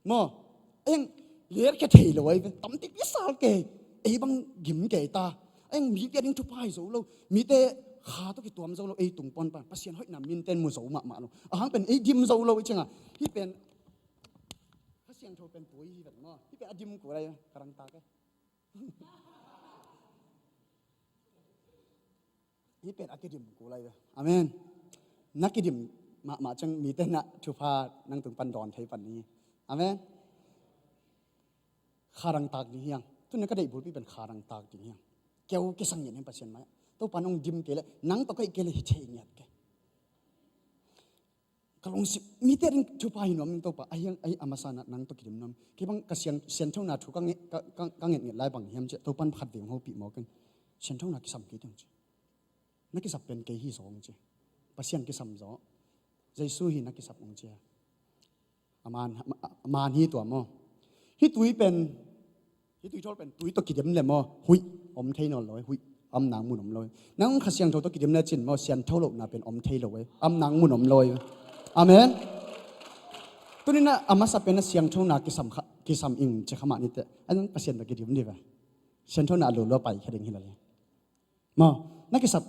Maw, a hiang letkhia thei lo ahi ve. Tampi kisal kei, ei bang gim kei ta. A hiang mite a ding thupha hi zo lo. Mite kha tawh kituam zo lo, ei tung pawn pan. Pasian hoihna minten mu zo mahmah lo. A hang pen ei dim zo lo i ciang a. Hih pen, Kha Siangtho pen tui hi ven maw. Hih pen a dim kul lai, ka rang tak e. Hih pen a kidim kul lai ve. Amen. Na kidim mahmah ciang mite na thupha nang tung pan dawn thei pan ni. Amen. Kha rang tak ding hiang. Tuni ka deih bulpi pen kha rang tak ding hiang. Keu kisang ngiat hiang Pasian mai. Topa nong dim kei leh, nang tawh ka hih kei leh hi thei ngiat kei. Ka lungsim, mite a ding thupha hi nuam ing Topa, a hiang, a hiang a masa in ah nang tawh kidim nuam. Kei bang ka siang, sianthona thu ka nge-, ka, ka, ka ngetnget lai bang hiam cih leh, Topa in khat vei hong hopih mawk ing. Sianthona kisam kei teng ci. Na kisap pen kei hi zaw hong ci. Pasian kisam zaw. Jesu hi na kisap hong ci. A man, a man hi tua maw. Hih tui pen, hih tuithawl pen tui tawh kidim le maw, huih om thei nawn lo, huih om nang mun om lo. Nang Kha Siangtho tawh kidim le cin maw, siangtho lohna pen om thei lo, om nang mun om lo. Amen. Tuni in ah a masa pen a siangthona kisam kha, kisam ing ci kha mah ni teh. A nang Pasian tawh kidim ni ve. Siangthona a lulua pai kha ding hi lo. Maw, na kisap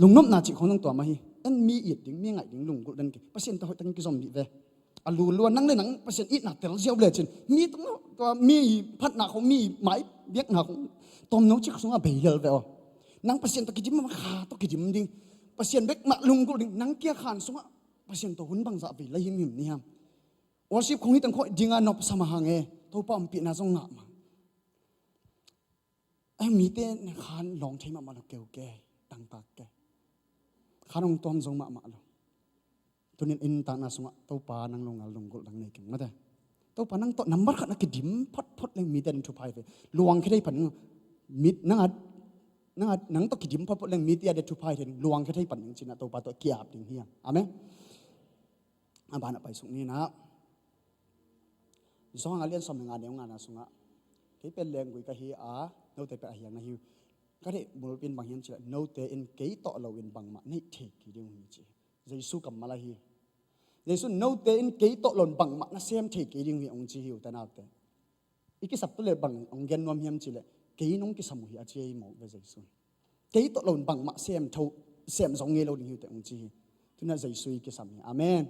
lungnopna cih khong nang tua mah hi. En mi it ding, mi ngaih ding lunggulh den kei. Pasian tawh hoih takin kizom dih ve. A lulua nang le nang Pasian itna tel ziau le cin. Mi tung tua mi phatna khong, mi mai biakna khong. Tawmno cik sungah bei lel ve aw. Nang Pasian tawh kidim mah, kha tawh kidim ding. Pasian bek mah lunggulh ding. Nang kia khan sungah Pasian tawh hun bangzah vei lai himhim ni hiam. Worship khong hi teng khawh ding a nopsa mah hang e. Topa ompihna zong ngah mah. Ai, mite khan lawng thei mahmah lo keu ke, tangtak ke. Khan hong tuam zo mahmah lo. Tunin i nuntakna sungah Topa nang lungngal lunggulh dang nei keng mate. Topa nang tawh nambat khat na kidim photphot leng mite a ding thupha hi ve. Luang khia thei pan ding. Mit nang at, nang at, nang tawh kidim photphot leng mite a ding thupha hi thei ding. Luang khia thei pan ding cin ah Topa tawh ki-ap ding hi hang. Amen. A banah paisuk ni nah. Johan a lian sawm le nga neu ngana sungah, kei pen lenggui ka hi a, note pen a hiang na hi uh. Ka deih bulpi in bang hiam cih leh, note in kei tawh loin bangmah neih thei kei ding uh hi ci. Jesu kammal ahi. Jesu in note in kei tawh loin bangmah na sem thei kei ding uh hi hong ci hi uh te naute. I kisap tu le bang hong gen nuam hiam cih leh, kei nong kisam uh hi a ci ei mawk ve Jesu in. Kei tawh loin bangmah sem tho, sem zong ngei lo ding hi uh te hong ci hi. Tuna Jesu i kisam hi. Amen.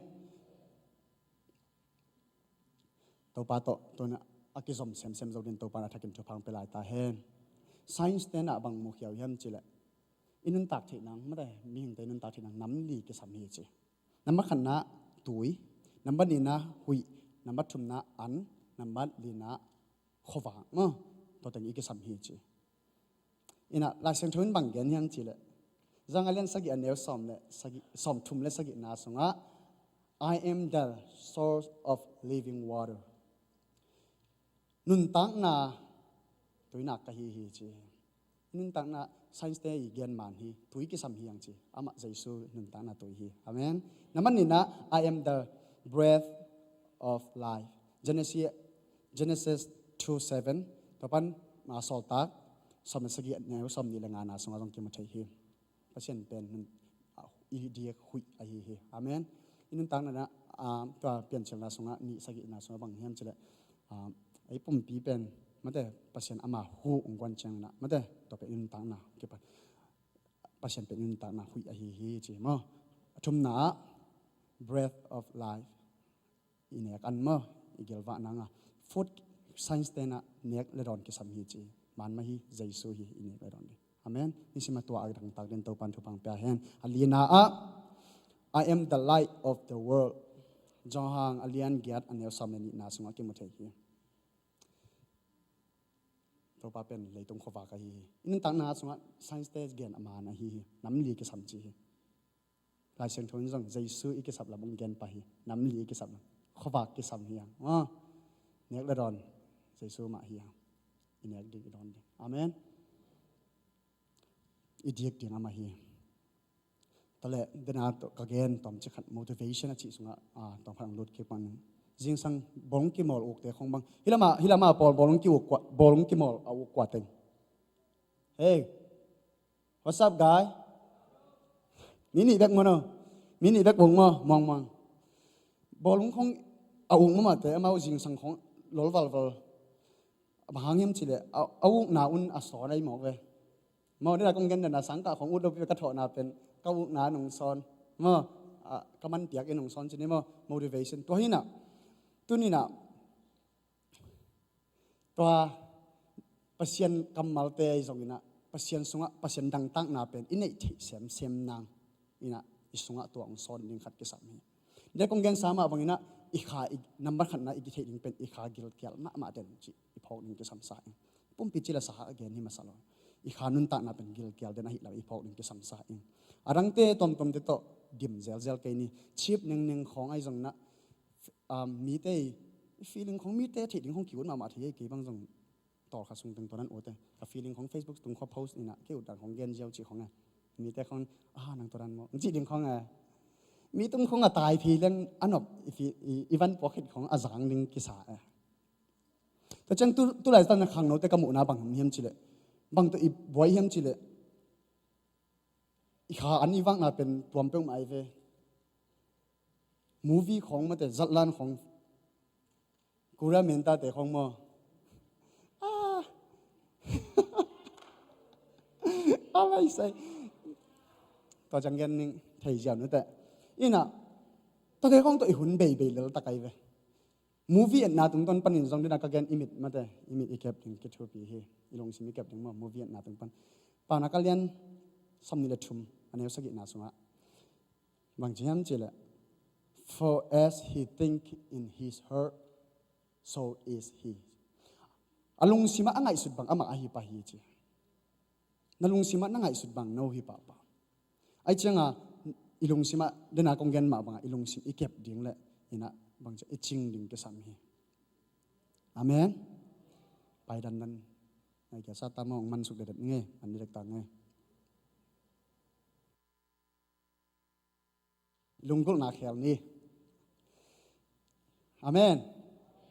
Topa tawh, tuna a kizom semsem zo din Topa na thakin thupha hong pia lai ta hen. Science te nah bang mukhia uh hiam cih leh, i nuntak theih nang, mate, mihingte i nuntak theih nang nam li kisam hi ci. Nambat khatna tui, nambat nihna huih, nambat thumna an, nambat lina khuavak maw. Tua teng i kisam hi ci. Inah Lai Siangtho in bang gen hiam cih leh, Zang a lian sagih a neu sawm le sagih, sawm thum le sagihna sungah, "I am the source of living water." Nuntakna tuinak ka hi hi ci. Nuntakna science te i gen man hi, tui kisam hi ang ci. Amah Jesu nuntakna tui hi. Amen. Na man nihna, "I am the breath of life." Genesis, Genesis two seven. Tua pan, ah, Sawltak sawm le sagih a neu sawm nih le ngana sungah zong kimu thei hi. Pasian pen nun, ah, i diak huih ahi hi. Amen. I nuntakna na, ah, tua Piancilna sungah nih sagihna sungah bang hiam cileh, ah, ei pumpi pen mate Pasian ama hu ung guan ciangna mate tua pen i nuntakna kipan Pasian pen i nuntakna huih ahi hi ci maw. A thumna ah, breath of life. I nek an maw, i gilvah nanga. Food science tena nek le dawn kisam hi ci. Man mah hi, Jesu hi i nek le dawn ding. Amen. Nisima tua a dangtak den Topan thupang pia hen. A lina ah, "I am the light of the world." Johan a lian giat a neu sawm le nihna sungah kimu thei hi. Topa pen leitung khuavak ahi hi. I nuntakna sungah science te gen a man ahi hi. Nam li kisam ci hi. Lai Siangtho in zong Jesu i kisap lam ung gen pah hi. Nam li i kisap lam. Khuavak kisam hi ang. Ah. Nek le dawn. Jesu mah hi ang. I nek ding i dawn ding. Amen. I diak ding amah hi. Tale, dena ka gen tawm cikhat motivation a cih sungah, ah, tawm khat ang lut kik pang. Zingsang bawlung kimawl ukte khong bang. Hilama, hilama pawl bawlung ki uk kua, bawlung kimawl a uk kua teng. Hey, what's up, guy? Mi nih bek maw no? Mi nih bek bawng maw? Muang muang. Bawlung khong a uk maw mate, amau zingsang khong lol valval. Bang hang hiam cileh, a, a ukna un a sawn ai mawk ve. Maw, dena kong gen dena sangkah khong ut lopi ka thawhna pen, ka ukna nong sawn. Maw, a, ka man piak in nong sawn cini maw, motivation. Tua hinah, tuninah, tua Pasian kammalte i zonginah, Pasian sungah, Pasian dangtakna pen, i neih theih semsem nang. Inah, i sungah tua hong sawn ding khat kisam hi. Dia kong gensa mah banginah, i kha, i, nambat khatna i kitheih ding pen, i kha gilkial mahmah den cih, i phawk ding kisamsa ing. Pumpi cila saha a gen hi masa lo. I kha nuntakna pen gilkial den ahi lam, i phawk ding kisamsa ing. A dangte, tuamtuamte tawh, dim zelzel kei ni. Chip nengning khawng ai zonginah, um, mite i feeling khong mite theih ding khong kiun mahmah thei ei kei bang zong tawlkha sung teng tuanan ute. Ka feeling khong Facebook tung khua post inah kei utdan khong gen ziau cih khong e. Mite khong, ah, nang tuanan maw. Cih ding khong e. Mi tung khong a tai phi leng a nop i, i, i van puak khit khong a zang ding kisa e. Tua ciang tu, tu lai tan khangnote ka muhna bang hiam cileh. Bang tu i buai hiam cileh. I kha an i vakna pen tuam peuhmah ai ve. Movie khong mate, zatlan khong. Korea mentate khong maw. Ah. Alai sai. Tua ciang gen ning thei ziau nute. Inah. Tua te khong tua i hun beibei lel tak ai ve. Movie etna tungtawn panin zong dina ka gen i mit mate, i mit i kep ding kithupi hi. I lungsim i kep ding maw, movie etna tung pan. Paunak a lian sawm nih le thum, a neu sagihna sungah. Bang ci hiam cileh. "For as he think in his heart, so is he." A lungsimah a ngaihsut bang amah ahi pah hi ci. Na lungsimah na ngaihsut bang no hi pahpah. Ai cianga i lungsimah dena kong gen mah banga i lungsim i kep ding le inah bang ci i cing ding kisam hi. Amen. Paidan nan. Ngai kia sa ta mawng man suk dedet nge, man direk ta nge. Lunggulhna khel ni. Amen.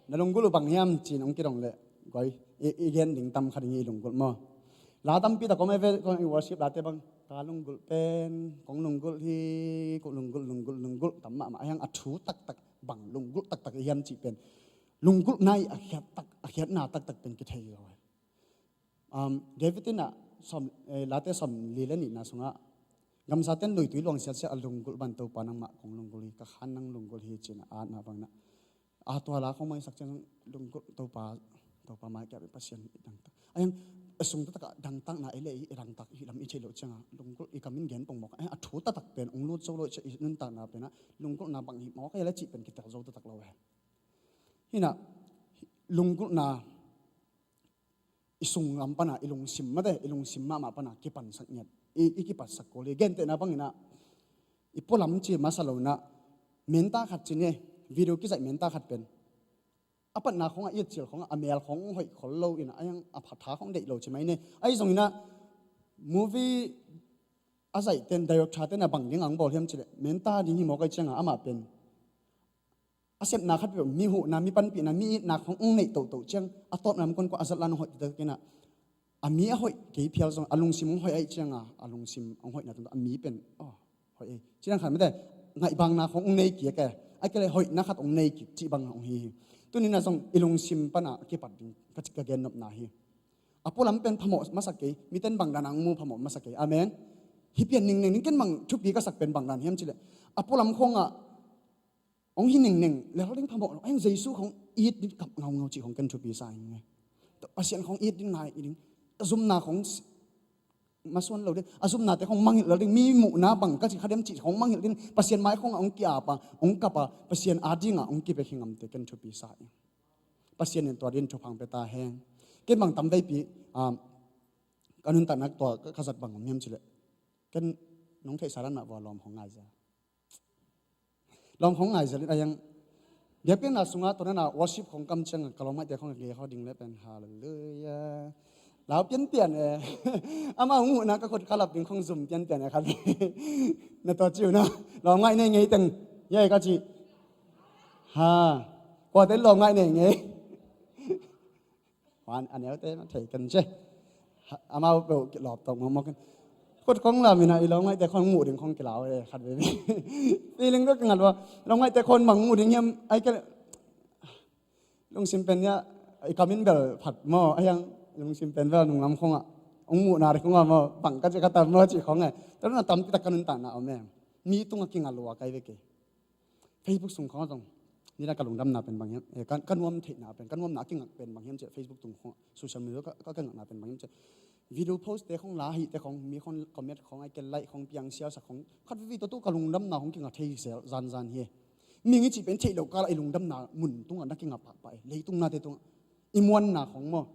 Na lunggulh uh bang hiam cin hong kidong leh guai. I, i gen ding tam kha ding i lunggulh maw. La tampi tak om e ve kong i worship late bang. Ka lunggulh pen, kong lunggulh hi, kong lunggulh, lunggulh, lunggulh. Tam mahmah hiang a thu taktak bang, lunggulh taktak i hiam cih pen. Lunggulhna i a khiat tak, a khiatna taktak pen kithei lo e. Um, David in ah, sawm, eh, Late sawm li le nihna sungah, gamsaten luitui luang siatsiat a lunggulh ban Topa nangmah kong lunggulh hi, ka khan nang lunggulh hi ci-in a atna bangin ah. A tua la kong maisak ciang lunggulh Topa, Topa mai kia Pasian i dangtak. A hiang, a sung taktak a dangtakna ei le ei i dangtak hi lam i thei lo ciang a, lunggulh i kam in gen pong mawk. A hiang, a thu taktak pen, ong lut zo lo i nuntakna pen ah, lunggulhna bang hi mawk ei le cih pen kitel zo taktak lo e. Hi nah, lunggulhna, i sung lam pana, i lungsim mate, i lungsim mahmah pana kipansak ngiat i, i kipatsak kul hi. Gentehna bangin ah, i pualam ci masa lo in ah, menta khat ci ni, video kizaih menta khat pen a patna khawngah i et cil khawngah a mel khawng hoih khol lo in ah, a yang a phatha khawng deih lo ci mai ni. Ahi zongin ah movie a zaihten, director ten a bang ding ang bawl hiam cileh, menta ding hi mawk ahi cianga amah pen a sepna khat peuh, mi huhna, mi panpihna, mi itna khawng ong neih tohtoh ciang a tawpna lam kuankua a zatlan ong hoih taktak in ah, a mi a hoih kei phial zong a lungsim ong hoih ahi cianga, a lungsim ong hoihna tungah a mi pen, oh, hoih ei, ci dan khat mete, ngaihbangna khawng ong nei kik e, a kei le hoihna khat ong nei kik cih bang ong hi hi. Tunin ah zong i lungsim pana kipat ding ka, ka gennopna hi. A pualam pen phamawh masak kei, miten bangdan ang mu phamawh masak kei. Amen. Hi pian ningneng ding, ken bang thupi ka sak pen bangdan hiam cileh, a pualam khawngah ong hi ningneng lel ding phamawh lo, a yang Jesu khawng it ding kap ngaungau cih khawng ken thupi sa ing e. Pasian khawng it ding ngai ding, a zumna khawng masuan lo ding, a zumnate khawng mangngilh lo ding, mi muhna bang ka ci kha diam cih khawng mangngilh ding, Pasian mai khawngah ong ki-apa, ong kapa, Pasian adinga ong kipia hi ngamte ken thupi sa ing. Pasian in tua din thupha ong pia ta hen. Ken bang tam veipi, um, ka nuntakna tua ka, ka zat bang om hiam cileh, ken nong theihsa dan mah vua lawm khawng ngai zel. Lawm khawng ngai zel in a yang biakpiakna sungah tua nana worship khawng kam ciang ka lawm ngaihte khawng a gei khawng ding le pen, halleluiah. Lau pianpian e. Amau muhna ka khut ka lap ding khawng zum pianpian e khat. Na tua ciu na. Lawm ngaih nei ngei teng. Yai ka ci. Ha. Kuate lawm ngaih nei ngei. Huan a neute na thei kan ce. Amau peuh kilawp tawk mawkmawk in. Khut khawng lam in a i lawm ngaihte khawng muh ding khawng kilau e khat veve. Feeling bek ngal ua. Lawm ngaihte khawng bang muh ding hiam ai ke. Lungsim pen ia, i kamin bel phat maw, a yang lungsim pen bel nunglam khawngah ong muhna ding khawngah maw, bang ka ci ka tam maw cih khawng e. Tua na tampi tak ka nuntakna om e. Mi tungah kinga lua kai ve kei. Facebook sung khawng zong, nidang ka lungdamna pen bang hiam, eh, ka, ka nuam theihna pen, ka nuamna a kingak pen bang hiam cih, Facebook tung khawng, social media ka, ka, ka ngakna pen bang hiam cih. Video post te khawng, la hih te khawng, mi khawng comment khawng, ai ke like khawng, piang sialsak khawng, khat vivi tua tu ka lungdamna khawng kinga thei sel zanzan hi. Mihing i cih pen theih loh kala i lungdamna mun tungah na kinga pahpah e, leitung nate tungah. I muanna khawng maw,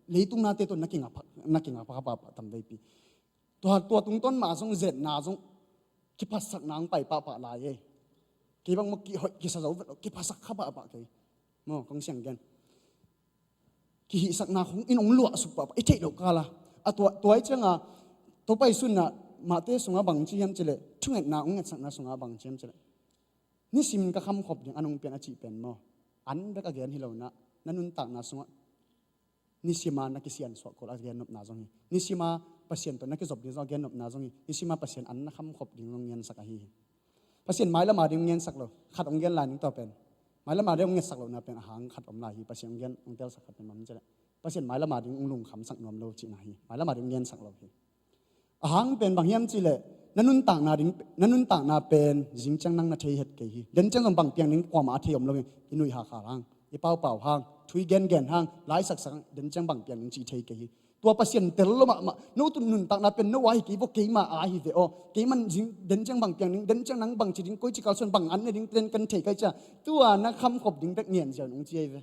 leitung nate tungah na kinga pah, na kinga pahpah tam veipi. Tua, tua tungtawn mah zong zetna zong kiphatsakna ang pai pahpah lai e. Kei bang maw kihoih kisa zo vet lo, kiphatsak kha pahpah kei. Maw, kong siang gen. Kihihsakna khong in ong luahsuk pahpah, i theih loh kala. A tua, tua i cianga, tua pai sunna, mahte sunga bang ci hiam cileh, thungetna ong ngetsakna sunga bang ci hiam cileh. Nisim ka khamkhop ding a nong pian a cih pen maw. An bek a gen hi lo na, na nuntakna sungah. Nisima na kisiansuah kul a gennopna zong hi. Nisima Pasian tawh na kizop ding zong a gennopna zong hi. Nisima Pasian an na khamkhop ding zong ngensak ahi hi. Pasian mailama ding ngensak lo. Khat ong gen lai ning tua pen. Mailama ding ong ngetsak lo na pen a hang khat om lai hi. Pasian ong gen ong telsak khat pen mam cileh. Pasian mailama ding ong lungkhamsak nuam lo cihna hi. Mailama ding ong ngensak lo hi. A hang pen bang hiam cileh, na nuntakna ding, na nuntakna pen zingciang nang na thei het kei hi. Denciang zong bang piang ding kuamah a thei om lo hi. I nuih hakhal hang, i paupau hang, thu i gengen hang, lai saksak hang, denciang bang piang ding cih thei kei hi. Tua Pasian tel lo mahmah, no tun nuntakna pen no a hi kei vo, keima a hi ve aw. Keiman zing, denciang bang piang ding, denciang nang bang ci ding, koici kalsuan bang an ne ding, ten kan thei kai cia. Tua na khamkhop ding bek ngen ziau nong ci ahi ve.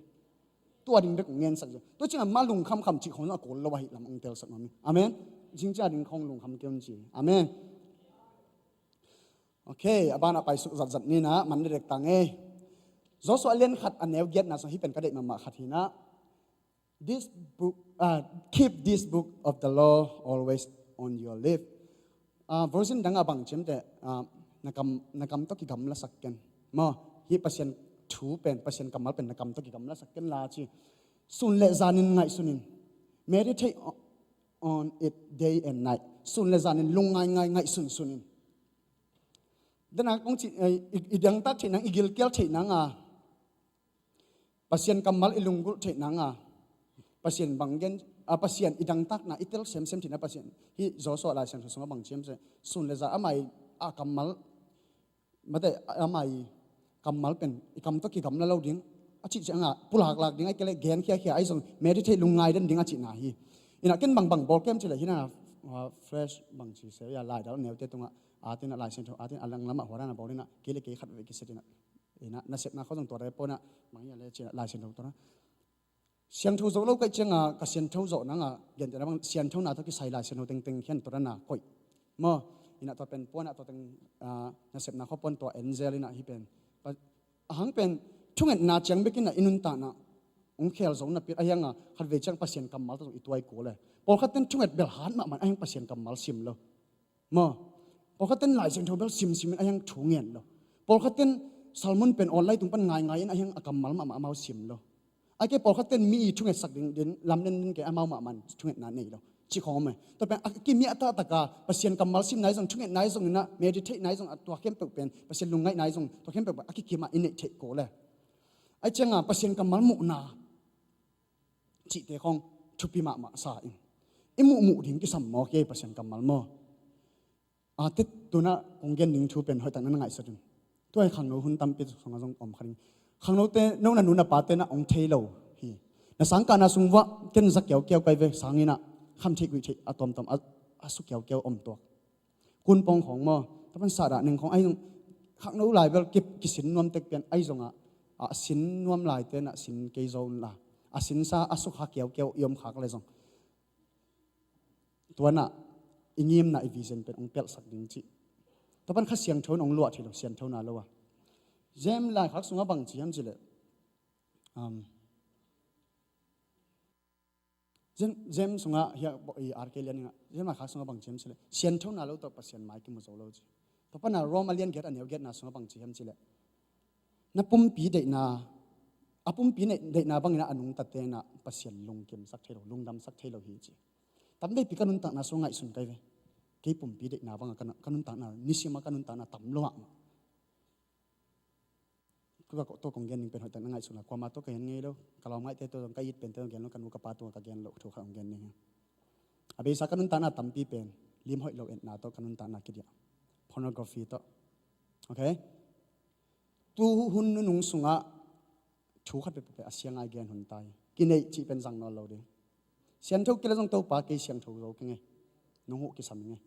Tua ding bek ong ngensak zia. Tua ciangah ma lungkham kham cih khong zong a kul lo ahi lam ong telsak nuam hi. Amen. Zingcia ding khong lungkham kei un ci. Amen. Ok, a banah paisuk zatzat nina man dekdek tang ei. Joshua lian khat a neu giatna sung hih pen ka deih mahmah khat hinah. This book, uh, keep this book of the law always on your lip. Ah, version dang a bang ciamteh, ah, na kam, na kam tawh kigamlasak ken. Maw, hih Pasian thu pen, Pasian kammal pen na kam tawh kigamlasak ken la ci. Sun le zanin ngaihsunin. Meditate on it day and night. Sun le zanin lungngai ngai ngaihsun sunin. Dena kong ci, eh, i, i dangtak theih nang, i gilkial theih nang a. Pasian kammal i lunggulh theih nanga, Pasian bang gen, a, Pasian i dangtakna i tel semsem theihna Pasian. Hih Joshua Lai Siangtho sungah bang ciam seh, sun le za amah i a kammal, mate, amah i kammal pen i kam tawh kigamla lo ding a cih ciangah pulaklak ding a, i kele gen khiakhia a, i zong meditate lungngai den ding a cihna hi. Inah ken bang bang bawl kem cileh hinah, a, fresh bang ci se, ya, laidal neute tungah a tinah Lai Siangtho a tinah a langlamah huarana bawl inah kei le kei khat vei kiset inah. Inah, nasepna khawng zong tua rep pawh inah, bang hiah le ciah Lai Siangtho tua na. Siangtho zo lo kaih cianga, ka siangtho zawh nanga, gentehna bang siangthona tawh kisai Lai Siangtho tengteng khian tua na koih. Maw, inah tua pen puanah tua teng, ah, nasepna khua puan tua angel inah hih pen. Pa-, ahang pen, thungetna ciang bekinah i nuntakna hong khel zo napi, a hiangah khatvei ciang Pasian kammal tawh zong i tuai kul e. Pawlkhat ten thunget bel hat mahmah in a hiang Pasian kammal sim lo. Maw, pawlkhat ten Lai Siangtho bel simsim in a hiang thu ngen lo. Pawlkhat ten sermon pen online tung pan ngaingai in a hiang a kammal mahmah amau sim lo. A ke pawlkhat ten mi i thungetsak ding, ding lam nen nen ke amau mahmah in thungetna nei lo. Cih khawng om e. Tua pen a kimiah tahtaka Pasian kammal simna i zong, thungetna i zong inah, meditate na i zong, a tua khempeuh pen Pasian lungngaihna i zong, tua khempeuh pen a kikimah i neih theih kul e. Ai cianga Pasian kammal muhna cihte khawng thupi mahmah sa in. I muhmuh ding kisam maw, kei Pasian kammal maw? A, tet tunah kong gen ding thu pen hoihtak na na ngaihsut un. Tua hi khangno hun tampi sungah zong om kha ding. Khangnote, no na nu na pate na hong thei lo hi. Na sangkahna sung vuah ken za kiaukiau kai ve, sanginah kham theih guih theih a tuamtuam a, a su kiaukiau om tuak. Kun pawng khawng maw, tapan sahdah neng khawng ai zong khangno lai bel kip kisin nuam tek pian ai zongah a sin nuam lai tenah sin kei zo unla. A sinsa a sukha kiaukiau i om khak le zong tuanah i ngimna i vision pen hong pelhsak ding cih. Tua pan Kha Siangtho in hong luah thei lo, sianthona lo a. James laikhak sungah bang ci hiam cileh, um, James, James sungah hiah i R K lian ingah, James laikhak sungah bang ci hiam cileh, sianthona lo tawh Pasian mai kimu zo lo ci. Tua pana Rome a lian giat a neu giatna sungah bang ci hiam cileh, na pumpi deihna, a pumpi deihna bangin a nungta tenah Pasian lungkimsak thei lo, lungdamsak thei lo hi ci. Tam veipi ka nuntakna sung ngaihsun kai ve. Kei pumpi deihna bangah ka nuntakna, nisima ka nuntakna tam lo ah. Tua kong gen ding pen hoihtak na ngaihsun la, kuama tawh ka gen ngei lo, ka lawm ngaihte tawh zong, ka it pente tawh gen lo, ka nu ka pa tungah ka gen lo thu khat hong gen ding hi. A beisa ka nuntakna tampi pen lim hoih lo etna tawh ka nuntakna kidiah. Pornography tawh. Okay? Tu hun nunung sungah thu khat pehpeh a siang a i gen hun ta hi. Kineih cih pen zang nawn lo ding. Siantho kila zong Topa kei siantho zo keng e. Nong huh kisam ing e.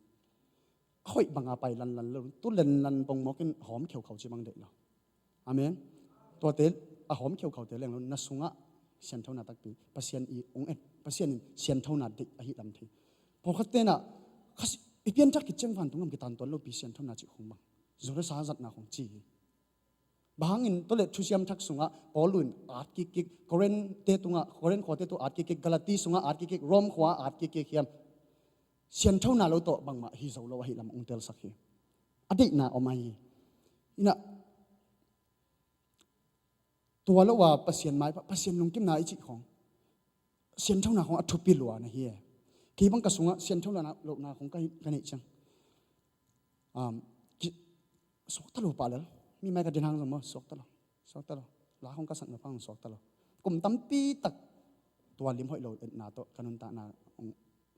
A hoih banga pai lanlan lo. Tu lenlan pongmawk in a hawm kheukhau ci bang deih lo. Amen. Tuate a hawm kheukhaute leng lo, na sungah sianthona takpi Pasian i ung en. Pasian in sianthona deih ahi lam thei. Pawlkhat tenah i pianthak khit ciang vantung gam kitantuan lopi sianthona cih khong bang. Zoresa zatna khong ci hi. Bang hangin tawlet thusiam thak sungah Paul in at kikkik, Korin te tungah, Korin khuate tungah at kikkik, Galati sungah at kikkik, Rom khua at kikkik hiam. Sianthona lo tawh bangmah hi zo lo ahi lam ung telsak hi. A deihna om ahi. Inah tua lo a Pasian mai, Pasian lungkimna i cih khong, sianthona khong a thupi lua na hi e. Kei bang ka sungah sianthona lohna khong ka neih ciang, um, suakta lo pah lel. Mi mai ka din hang zong maw, suakta lo, suakta lo. La khong ka sakna phang suakta lo. Kum tampi tak tua lim hoih lo etna tawh ka nuntakna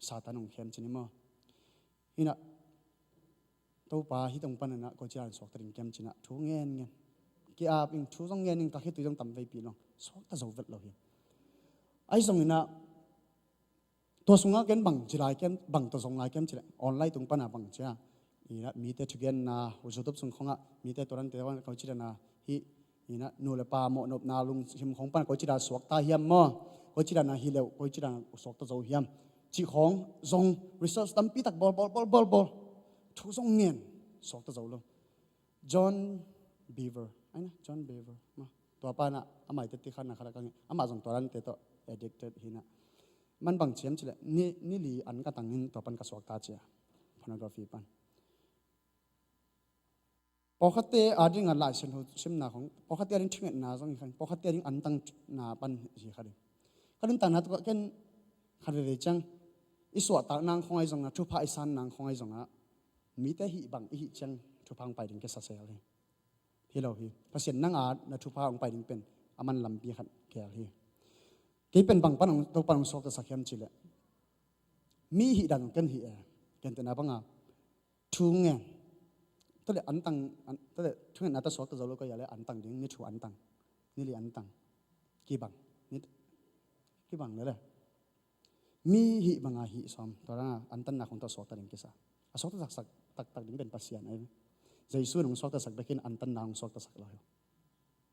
Satan hong khem cin i maw. Hinah Topa hih tong pananah koici dan suakta ding kiam cinah thu ngen ngen. Ki-ap ing, thu zong ngen ing, ka khitui zong tam veipi long suakta zo vet lo hi. Ahi zonginah tua sungah ken bang ci lai kiam, bang tawh zong lai kiam cileh online tung panah bang cia. Inah mite thugenna, YouTube sung khongah mite tuarante koici dana hih Inah nu le pa mawhnopna lungsim khong pan koici dan suakta hiam maw? Koici dan a hi leuh, koici dan suakta zo hiam? Cih khong zong research tampi tak bawl, bawl, bawl, bawl, bawl. Thu zong ngen, suakta zo lo. John Beaver. Ai na, John Beaver. Maw, tua panah amah i teti khanna khat a ka ngei. Amah zong tua dante tawh addicted hinah. Man bang ciam cileh, ni, ni li an ka tangin tua pan ka suakta cia. Pornography pan. Pawlkhatte adingah Lai Siangtho simna khong, pawlkhatte ading thungetna zong hi kha ding, pawlkhatte ading antangna pan hi kha ding. Ka nuntakna tukah ken khat veve ciang i suahtak nang khong ahi zongah, thupha i san nang khong ahi zongah, mite hih bang i hih ciang thupha hong pai ding kisa sel hi. Hi lo hi. Pasian nang a na thupha hong pai ding pen a man lampi khat gel hi. Kei pen bang pan hong, to pan hong suaktasak hiam cileh, mi hih dan ken hih e. Ken tena banga thu ngen. Tale antang, tale thungetna ta suakta zo lo ko ya le antang ding, ni thu antang, ni li antang. Kibang, ni kibang lele. Mi hih banga hih sawm, tua danga antanna khong tawh suakta ding kisa. A suakta saksak taktak ding pen Pasian ahi. Jesu in hong suaktasak bekin antanna hong suaktasak lo hi.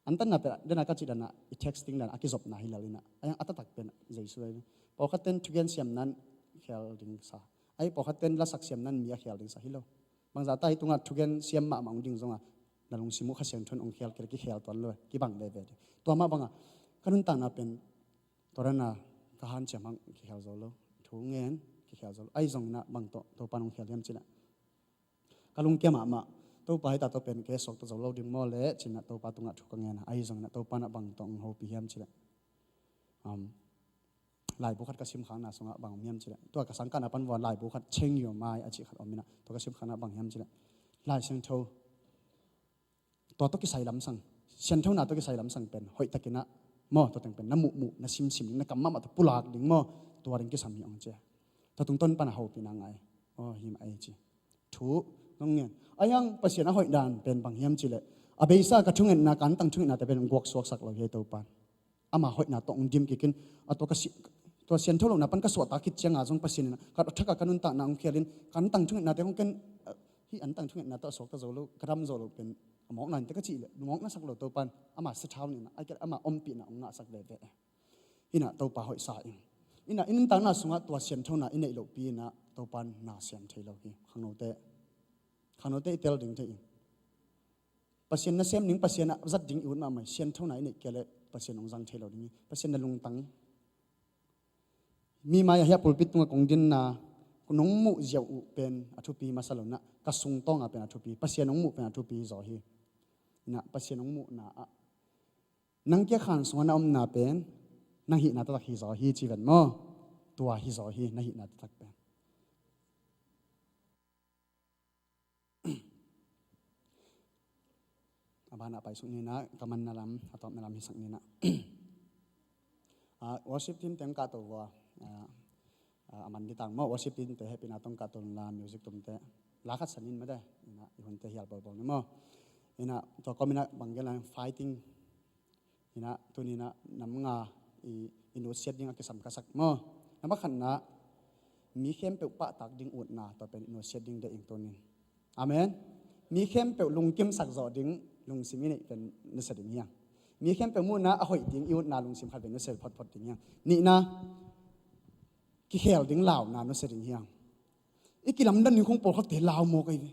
Antanna pen dena ka cih dana i texting dana a kizopna hi lel inah. A yang a taktak pen Jesu ahi. Pawlkhat ten thugen siam nan khel ding sa. Ahi pawlkhat ten lasak siam nan mi a khial ding sa hi lo. Bangzah ta hi tungah thugen siam mahmah hong ding zongah na lungsim uh Kha Siangtho in hong khial kei le kikhel tuan lo, kibang veve ding. Tua mah bangah ka nuntakna pen tua dana ka hanciam hang kikhel zo lo. Thu ngen kikhel zo lo. Ahi zongin ah bang tawh Topa in hong khial hiam cileh, ka lungkia mahmah, Topa hi ta tawh pen kei suakta zo lo ding maw le cinah Topa tungah thu ka ngen a, ahi zongin ah Topa in ah bang tawh hong hopih hiam cileh, um, laibu khat ka simkhakna sungah bang om hiam cileh, tua ka sangkahna pan vua laibu khat, Change Your Mind a cih khat om inah, tua ka simkhakna bang hiam cileh, Lai Siangtho, tua tawh kisai lamsang, sianthona tawh kisai lamsang pen hoihtakinah maw, tua teng pen na muhmuh, na simsim ding, na kam mahmah tawh pulak ding maw, tua ding kisam hi hong ci a. Tua tungtawn pan a hopihna ngai. Aw, hi mah ei ci. Thu nong ngen. Ahi hang Pasian a hoih dan pen bang hiam cileh, a beisa ka thungetna, ka antang thungetnate pen guak suaksak lo hi ei Topa in. Ama hoihna tawh hong dim kikin, a tua ka si, tua siantho lohna pan ka suahtak khit cianga zong Pasian in ah ka thak a ka nuntakna hong khialin, ka antang thungetnate hong ken, hih antang thungetna tawh a suakta zo lo, ka dam zo lo pen a mawkna in te ka cih leh, mawkna sak lo Topa in ama sathau in ah, ai kei ama ompihna hong ngahsak veve. Inah Topa hoihsa ing. Inah i nuntakna sungah tua sianthona i neih lohpi inah Topa in na siam thei lo hi. Khangnote, khangnote i tel ding thei ing. Pasian na sem ding, Pasian a zat ding i ut mahmah, sianthona i neih kei leh Pasian hong zang thei lo ding hi. Pasian na lungtang. Mi mai-ah hiah pulpit tungah kong dinna, nong muh ziau uh pen a thupi masa lo inah, ka sungtawngah pen a thupi, Pasian hong muh pen a thupi zaw hi. Inah Pasian hong muhna ah nang kiakhan sungah na omna pen nang hihna taktak hi zaw hi ci ven maw? Tua hi zaw hi, na hihna taktak pen. A banah paisuk ninah, ka manna lam, a tawpna lam hisak ninah. Ah, worship team teng kahto vua, ah, ah, a man ditang maw, worship team te hehpihna tawh kahto la, music tumte la khat sanin mate, inah i hunte hial bolbol ni maw. Inah tua kominah bang gel a, fighting. Inah tuninah nam nga i, i nutsiat ding a kisam ka sak maw. Na pakhatna, mi khempeuh pahtak ding utna tua pen i nutsiat ding deih ing tunin. Amen. Mi khempeuh lungkimsak zawh ding lungsim i neih pen nusia ding hiang. Mi khempeuh muhna a hoih ding i utna lungsim khat pen nusia photphot ding hiang. Nihna, kikhel ding launa nusia ding hiang. I kilamdan ding khong pawlkhatte lau maw kai ve.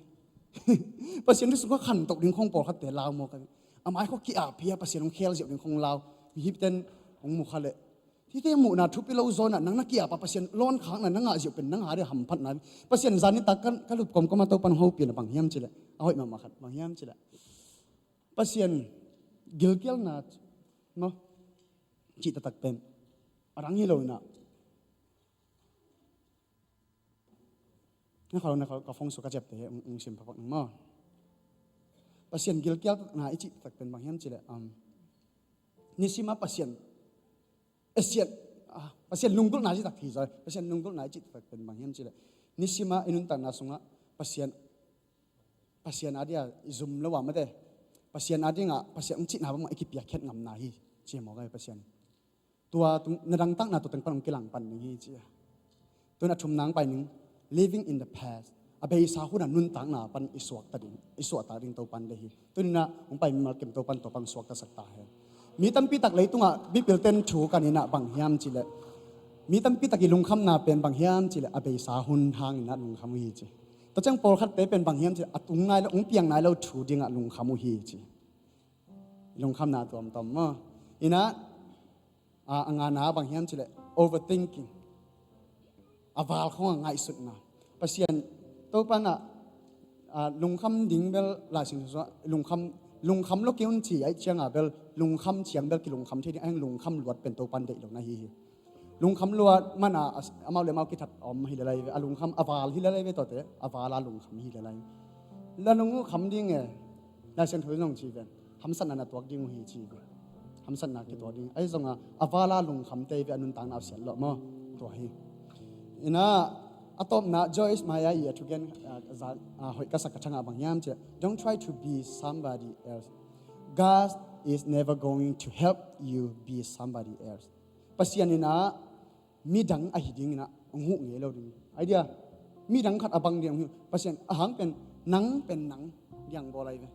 Pasian thu sungah khantoh ding khong pawlkhatte lau maw kai ve. A mai khua ki-ap hi a, Pasian hong khel ziau ding khong lau. Mihipten hong mu kha leh, hihte muhna thupi lo zawnah nang na ki-ap a Pasian lawnkhakna na ngah ziau pen nang a ding hamphatna. Pasian zan nitak ka, ka lup kawmkawm a Topa in hong hopihna bang hiam cileh, a hoih mahmah khat bang hiam cileh, Pasian gilkialna maw, cih taktak pen a dang hi lo inah. Na kha lo, na kha lo, ka phone sung ka ciapte hi, ung, ung sim phaphat ning maw. Pasian gilkialna i cih taktak pen bang hiam cileh, um, nisima Pasian esiat, ah, Pasian lunggulhna i cih taktak hi zaw, Pasian lunggulhna i cih taktak pen bang hiam cileh, nisima i nuntakna sungah Pasian, Pasian a dia i zum lo a mate, Pasian a dingah Pasian hong cihna bangmah i kipiakkhiat ngamna hi ci maw kai Pasian. Tua tung, na dangtakna tua teng pan hong kilang pan ding hi ci a. Tuin a thumna hong pai ning, living in the past. A beisa hun a nuntakna pan i suakta ding, i suahtak ding Topa in deih hi. Tuninah hong pai mimal kim Topa in tua pan hong suaktasak ta hen. Mi tampi tak leitungah mipilten thu kan inah bang hiam cileh, mi tampi tak i lungkhamna pen bang hiam cileh, a beisa hun hanginah lungkham uh hi ci. Tua ciang pawlkhatte pen bang hiam cileh, a tung nai lo, hong piang nai lo thu dingah lungkham uh hi ci. Lungkhamna tuamtuam maw. Inah, a, a ngana bang hiam cileh, overthinking. A val khong a ngaihsutna. Pasian, Topa in ah, a, lungkham ding bel Lai Siangtho sungah, lungkham, lungkham lo kei un ci ahih cianga bel, lungkham ciang bel kilungkham thei ding, a heng lungkham luat pen Topa in deih lo na hi hi. Lungkham luat mana a, amau le amau kithat om hi le lai ve, a lungkham a val hi le lai ve tuate, a val a lungkham hi le lai. La nung uh kham ding e, Lai Siangtho in hong ci ven. Hamsatna na tuak ding uh hi ci ve. Hamsatna kituak ding. Ahi zonga a val a lungkham tei ve a nuntakna a siat lawh maw. Tua hi. Inah a tawpna Joyce Meyer i a thugen, ah, za, ah, hoih ka sak ka thangah bang hiam ci. Don't try to be somebody else. God is never going to help you be somebody else. Pasian inah midang ahi dinginah hong huh ngei lo ding. Ai dia, midang khat a bang ding hong huh. Pasian a hang pen nang pen nang diang bawl ai ve.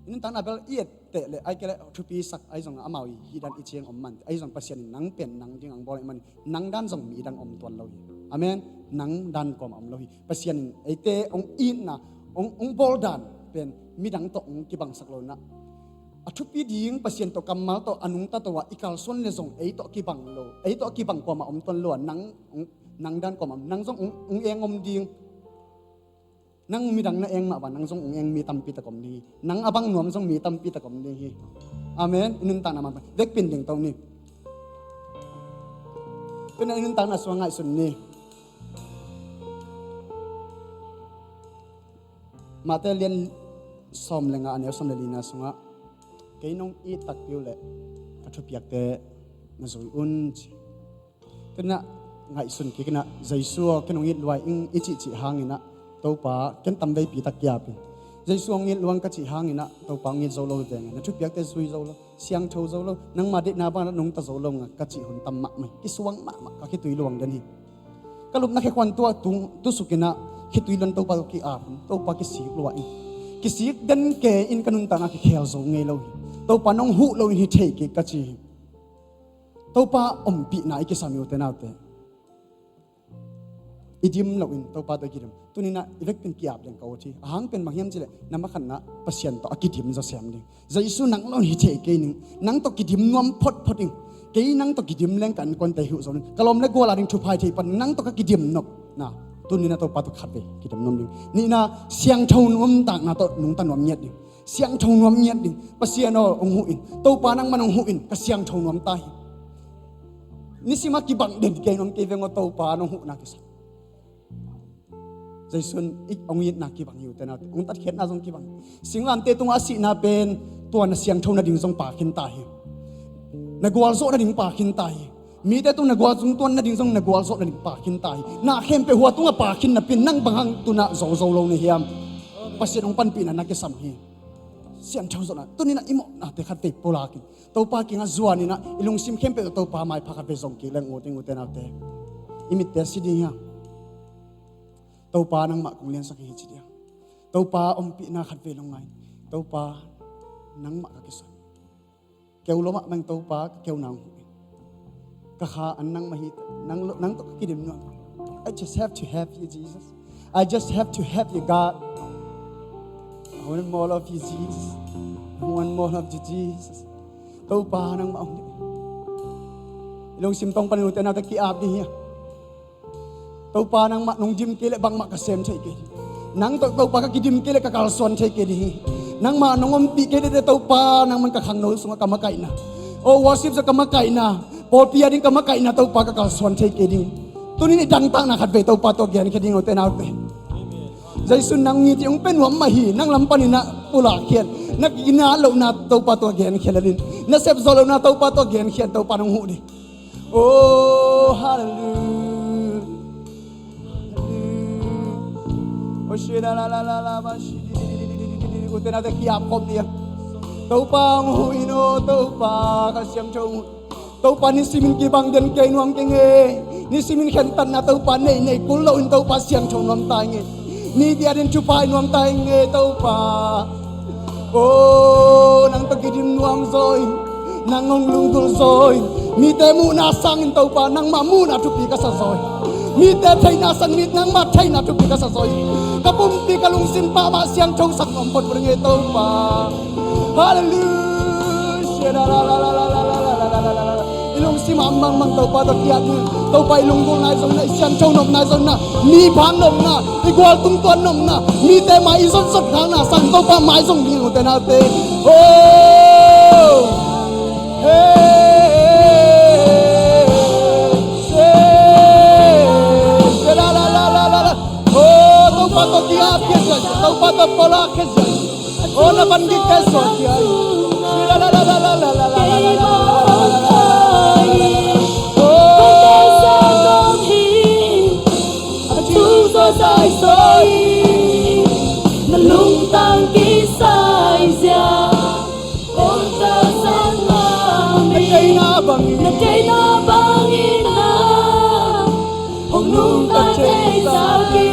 I nuntakna bel i etteh le ai kei le thupisak ai zong amau i hih dan i ciang om man ai zong Pasian in nang pen nang ding hong bawl ai man nang dan zong midang om tuan lo hi. Amen. Nang dan kawm a om lo hi. Pasian in eite hong itna, hong, hong bawl dan pen midang tawh hong kibangsak lo in ah, a thupi ding Pasian tawh kammal tawh a nungta to ah i kalsuan le zong ei tawh a kibang lo, ei tawh a kibang kuamah om tuan lo ah, nang, nang dan kawm a om, nang zong hong, hong eng om ding. Nang midang na eng mah bang, nang zong hong eng mi tampi tak om ding hi. Nang a bang nuam zong mi tampi tak om ding hi. Amen. I nuntakna mah bang vekpin ding to ni. Tua in ah i nuntakna sungah ngaihsun ni. Mate lian sawm le nga, a neu sawm le lina sungah, "Kei nong it takpi uh leh ka thupiakte na zui un," ci. Tua in ah ngaihsun kik in ah, "Jesu aw, ken hong it lua ing," i cihcih hangin ah, "Topa, ken tamveipi tak ki-ap in. Jesu hong it lua ing," ka cih hangin ah, "Topa, hong it zo lo hi veng, na thupiakte zui zo lo, siangtho zo lo, nangma deihna bangin nungta zo lo ing a," ka cih hun tam mahmah hi. Kisuang mahmah, ka khitui luang den hi. Ka lupna khekhuan tua tung tusuk in ah, khitui luang, Topa tawh ki-ap in, "Topa, kisik lua ing. Kisik den kei in, ka nuntakna kikhel zo ngei lo hi. Topa, nong huh loin hi thei kei," ka ci hi. Topa ompihna i kisam hi, ute naute. I dim loin Topa tawh i kidim. Tuni in ah i vekpin ki-ap leng ka ut hi. A hang pen bang hiam cih leh, na makhatna Pasian tawh a kidim zaw sem ding. "Jesu, nang lo in hi thei kei ning. Nang tawh kidim nuam photphot ing. Kei nang tawh kidim leng ka innkuante huh zo ning. Ka lawm le gual a ding thupha hi thei pan, nang tawh ka kidim nop." Na, tuni in ah Topa tawh khatvei kidim nuam ding. Nihna, siangtho nuntakna tawh nungta nuam ngiat ding. Siangtho nuam ngiat ding. "Pasian aw, hong huh in. Topa, nangman hong huh in. Ka siangtho nuam ta hi. Nisim a kibang den kei nuam kei veng aw, Topa, nong huhna kisam." Jesu in i hong itna kibang hi, ute naute. Hong tatkhiatna zong kibang hi. Singlamteh tungah a sihna pen tua na siangtho nading zong pha khin ta hi. Na gualzawh nading pha khin ta hi. Mite tung na gual tung tuan nading zong, na gualzawh nading pha khin ta hi. Na khempeuh hua tungah pha khin napi in, nang bang hang tu in ah zo zo lo na hiam? Pasian hong panpihna na kisam hi. Siangtho zawhna, tuni in ah i mawhnate khatvei pulak in, Topa kiangah zuan in ah, i lungsim khempeuh tawh Topa maipha khatvei zong kik leng, ute, ute naute. I mitte si ding hiam? "Topa, nangmah kong liansak hi," ci ding. Topa ompihna khatvei lungngai in, "Topa, nangmah ka kisuan. Keu lua mahmah ing Topa, ka keuna hong huh in. Ka kha an nangmah hi, nang lo, nang tawh ka kidim nuam. I just have to have you, Jesus. I just have to have you, God. I want more of you, Jesus. I want more of you, Jesus." Topa, nangmah hong dim. I lungsim tawng panin, ute naute, ki-ap ding hi a. "Topa, nangmah nong dim kei leh bangmah ka sem thei kei ding. Nang tawh, Topa, ka kidim kei leh ka kalsuan thei kei ding hi. Nangmah nong ompih kei leh, Topa, nangman ka khangno sungah ka makaihna, aw, worship sungah ka makaihna, pawlpi a ding ka makaihna, Topa, ka kalsuan thei kei ding." Tuni in i dangtakna khatvei Topa tawh genkhia ding, ute naute. Jesu in nang it hi, hong pia nuam mah hi. Nang lam panin ah pulak khia in. Na kinat lohna Topa tawh genkhia lel in. Na sepzawh lohna Topa tawh genkhia in, Topa nong huh ding. Oh, hallelujah. Hallelujah. Oh, shira la la la la ba, shiri di di di di di di di. Ute naute, ki-ap khawm ni a. "Topa hong huh in aw, Topa, ka siangtho hong huh. Topa, nisim in kibang den kei nuam keng e. Nisim in khentatna, Topa, nei nei kul loin, Topa, siangtho nuam ta ing e. Mite adingin thupha hi nuam ta ing e, Topa. Oh, nang tawh kidim nuam zaw ing. Nang hong lunggulh zaw ing. Mite muhna sangin, Topa, nangmah muhna thupi ka sa zaw ing. Mite theihna sangin, nangmah theihna thupi ka sa zaw ing. Ka pumpi, ka lungsim pamah siangthosak nuam phot phot ing e, Topa." Hallelujah. I lungsim ah mangmang Topa tawh ki-ap ding. Topa, i lunggulhna ahi zongin ah, i siangtho nopna ahi zongin ah, mi phak nopna, i gual tungtuan nopna, mite mai i zotzot khakna sang Topa mai zong ding, ute naute. Oh. Hey. Hey. La la la la la la. Oh, Topa tawh ki-ap khia ziahziah, Topa tawh pulak khia ziahziah. Oh, na van dikte suak khia in. Na lungtang kisai zia. Na deihna bangin, na deihna bangin na hong nungta thei zaw hi.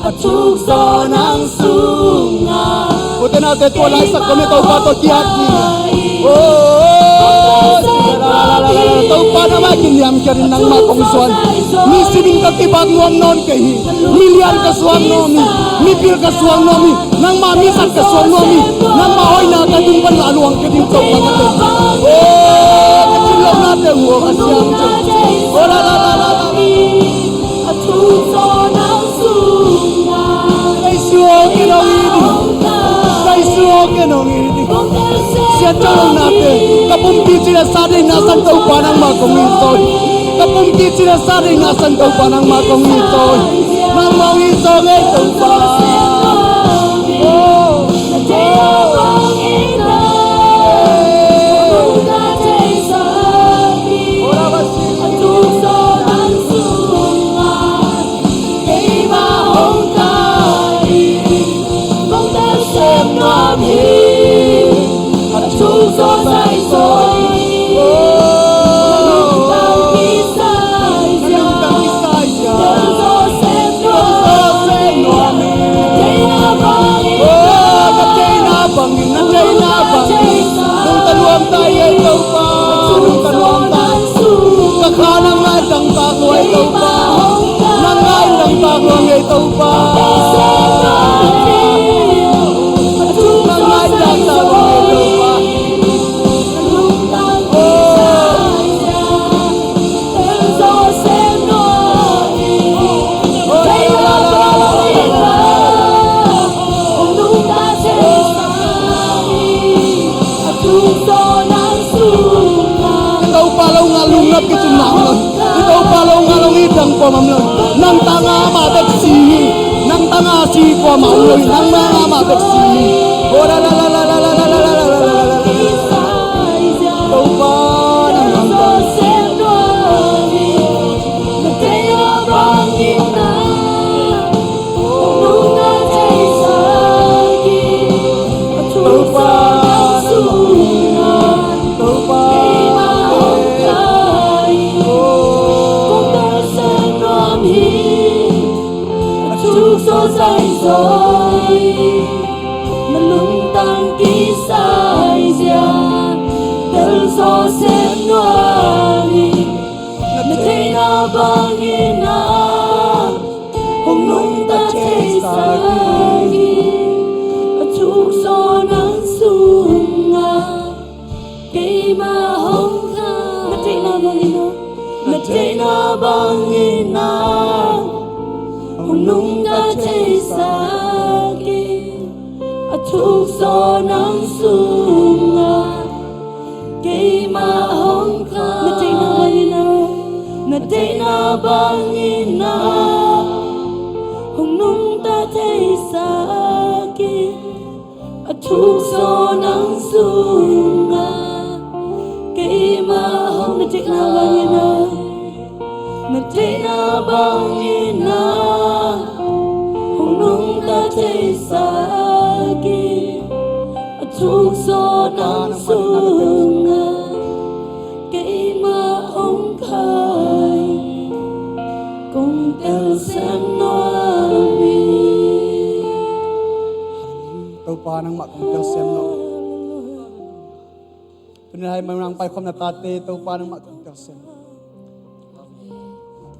A thuk zaw nang sungah. Ute naute, tua laisak kawm hi, Topa tawh ki-ap hi. Oh, Topa, nangmah Kiniamkhiat in nangmah kong suan. Mi simin ka kibak nuam nawn kei hi. Mi lian ka suak nuam hi. Mi pil ka suak nuam hi. Nangmah mi zat ka suak nuam hi. Nangmah hoihna ka tung pan la luang kei ding Topa ka tei. Oh, ka thin lo na te uh ka siang tei. Oh, la, la, la, la, la. Jesu aw, ken hong it in. Jesu aw, ken hong it in. Siangtho lo na te, ka pumpi cina sa deihna sang Topa nangmah kong it zaw hi. Ka pumpi cina sa deihna sang Topa nangmah kong it zaw hi. Nangmah hong it zaw ngei Topa. Oh, oh. Ka kha nang ngai dang tak lua ei Topa. Nang ngai dang tak lua ei Topa. Nang ngai dang tak lua ei Topa. Oh. I Topa lo ngah lungnop kicin mah om lo. I Topa lo ngah lo ngih dang kuamah om lo. Nang tangah amah bek si hi. Nang tangah si kuamah om lo hi. Nang tangah amah bek si hi. Oh, la, la, la. Topa nang ngah. Na lungtang kisai zia, tel zaw sem nuam hi. Na theihna bangin a hong nungta thei sak hi. A thuk zaw nang sungah keimah hong kha. Na theihna bangin a, na theihna bangin a hong nungta thei sak hi. A thuk zaw nang sungah keimah hong kha. Na theihna bangin a, na theihna bangin a hong nungta thei sak hi. A thuk zaw nang sungah keimah hong. Na theihna bangin a, na theihna bangin a hong nungta thei sak hi. A thuk zaw nang sungah keimah hong kha hi. Kong tel sem nuam hi. Topa nangmah kong tel sem nuam. Tuni-in hai Manang paikhawmna tate Topa nangmah kong tel sem.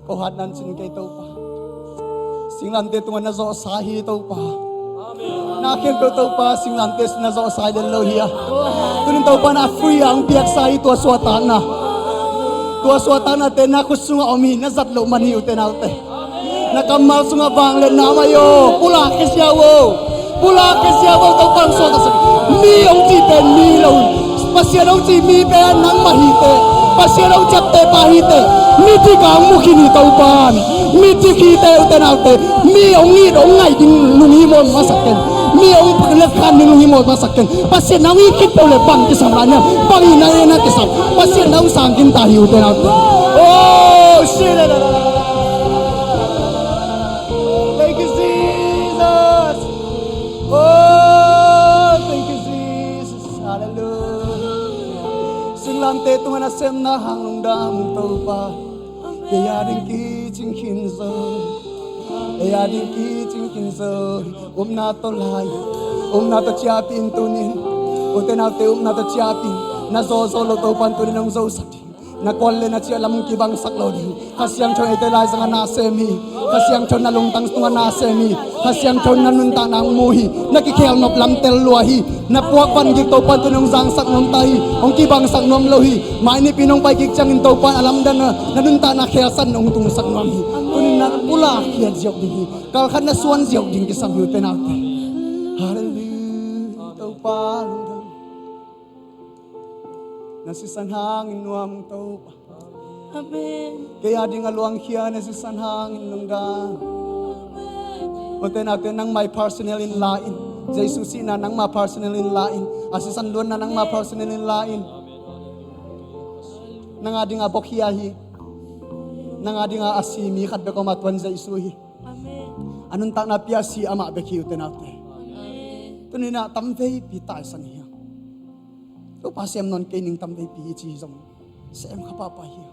Ko hat nan cin kei Topa. Singlamte tungah na zawhsa hi Topa. Na khempeuh Topa singlamte na zawhsa hi lel lo hi a. Tunin Topa na free a hong piaksa hi tua suahtakna. Tua suahtaknate na khut sungah om hi, na zat loh man hi ute naute. Na kammal sungah vangliatna om ahi aw. Pulak khia sia uh aw. Pulak khia sia uh aw, Topa hong suahtaksak. Mi hong cih pen mi hi lo. Pasian hong cih mi pen nangmah hi teh. Pasian hong ciapteh pa hi teh. Midik a hong mu khin hi Topa. Midik hi teh ute naute. Mi hong it hong ngaih ding lunghimawh masak ken. Mi hong letkhan ding lunghimawh masak ken. Pasian na hong it khit peuh leh bang kisam lai na. Bang hi na na kisam. Pasian na hong sang khin ta hi ute naute. Oh, shit. Thank you, Jesus. Oh, thank you, Jesus. Hallelujah. Singlamte tungah na semna hang lungdam Topa. Kei a ding kicing khin zo. Kei a ding kicing khin zo. Upna tawh lai. Upna tawh ciapin tunin. Ute naute upna tawh ciapin. Na zawzaw lo Topa'n tunin hong zosak ding. Na kual le na ciah lam kibangsak lo ding. Kha Siangtho eite laizangah na sem hi. Kha Siangtho na lungtang sungah na sem hi. Kha Siangtho na nuntakna hong mu hi. Na kikhel nop lam tel lua hi. Na puak van gik Topa in tuni hong zangsak nuam ta hi. Hong kibangsak nuam lo hi. Mai nipi nong pai kik ciangin Topa in a lamdang a na nuntakna khelsan hong tungsak nuam hi. Tuni na pulak khiat ziau ding hi. Kalkhat na suan ziau ding kisam hi u te nau te. Halleluiah. Topa lungdam. Na sisan hangin nuam Topa. Amen. Kei a ding a luangkhia na sisan hangin lungdam. Amen. U te nau te nangmah personal in la in. Jesu sihna nangmah personal in la in. A sisan luanna nangmah personal in la in. Nang a ding a bawkhia hi. Nang a ding a a si mi khat bek om a tuan Jesu hi. Amen. A nuntakna pia si amah bek hi u te nau te. Amen. Tuni na tamveipi taisan hi. Topa sem nawn kei ning tamveipi hi ci hi zong sem kha papa hi.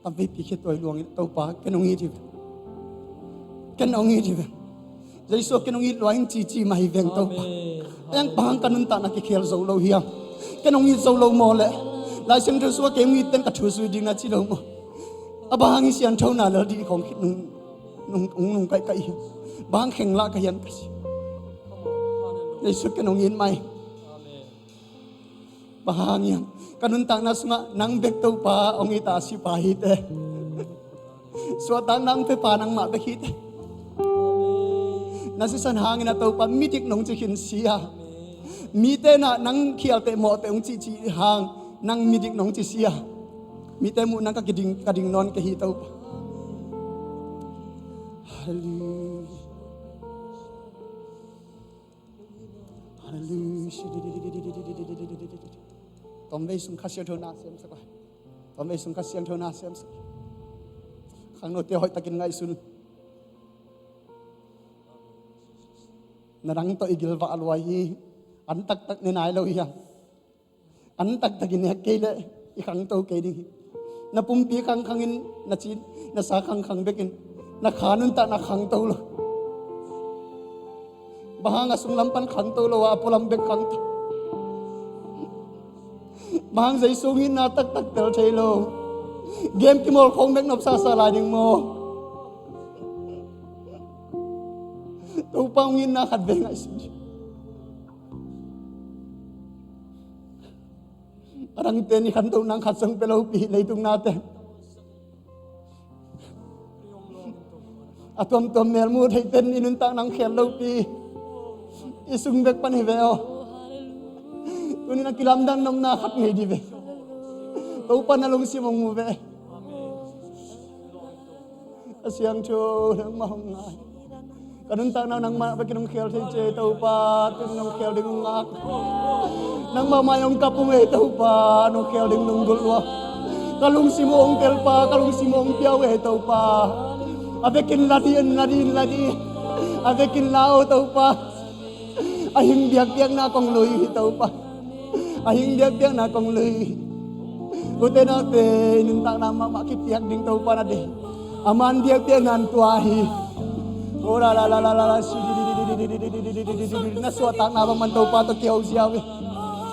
Tamveipi khit tuai luangin Topa ken hong it hi ve. Ken hong it hi ve. Jesu ken hong it lua ing ci ci mah hi veng Topa. Amen. Eng bang ka nuntakna kikhel zo lo hiam? Ken hong it zo lo maw le? Lai Siangtho sua kei hong it teng ka thu zui ding na ci lo maw? A bang i sianthona lel dih khong khit nung nung nung kai kai hiam? Bang kheng lah ka hiam ka ci. Jesu ken hong it mai. Bang hang hiam? Ka nuntakna sungah nang bek Topa hong it a sipa hi te. Suahtakna hong pia pa nangmah bek hi te. Na sisan hangin a Topa midik nong ci khin sia. Mite na nang khialte mawhte hong cihcih hang nang midik nong ci sia. Mite muh nang ka kiding ka ding nawn kei hi Topa. Halleluiah. Halleluiah. Tomvei sung Kha Siangtho na semsak lai. Tomvei sung Kha Siangtho na semsak. Khangnote hoihtakin ngaihsun. Na dang tawh i gilvah lua hi. An taktak ne nai lo hiam? An taktak i nek kei leh i khangto kei ding hi. Na pumpi khangkhangin na ci na sa khangkhang bekin na kha nuntakna khangto lo. Bang hang a sunglam pan khangto lo a, a pualam bek khangto? Bang hang Jesu hong itna taktak tel thei lo? Game kimawl khawng bek nopsasa lai ding maw? Topa hong itna khat vei ngaihsun ding. A dangte ni khantoh nang khat zong pia lopi leitung nate. A tuamtuam melmu theiten i nuntak nang khel lopi. I sung bek pan hi ve aw. Tunin a kilamdang nopna khat ngei di ve. Topa na lungsim hong mu ve. A Siangtho nangmah hong ngai. Ka nuntakna nangmah bekin hong khel thei ci Topa, tun nong khel ding hong ngak. Nangmah mai hong kap hong ei Topa, nong khel ding nong gulh lua. Ka lungsim uh hong telpa, ka lungsim uh hong pia uh ei Topa. A vekin la dih, la dih, la dih. A vekin la aw Topa. A hing biakpiakna kong lui hi Topa. A hing biakpiakna kong lui hi. Ute naute, i nuntakna mahmah kipiak ding Topa na deih. A man biakpiakna an tua hi. Oh la la la la la la si di di di di di di di di di di di di di. Na suahtakna bang man Topa tawh kiho ziau hi.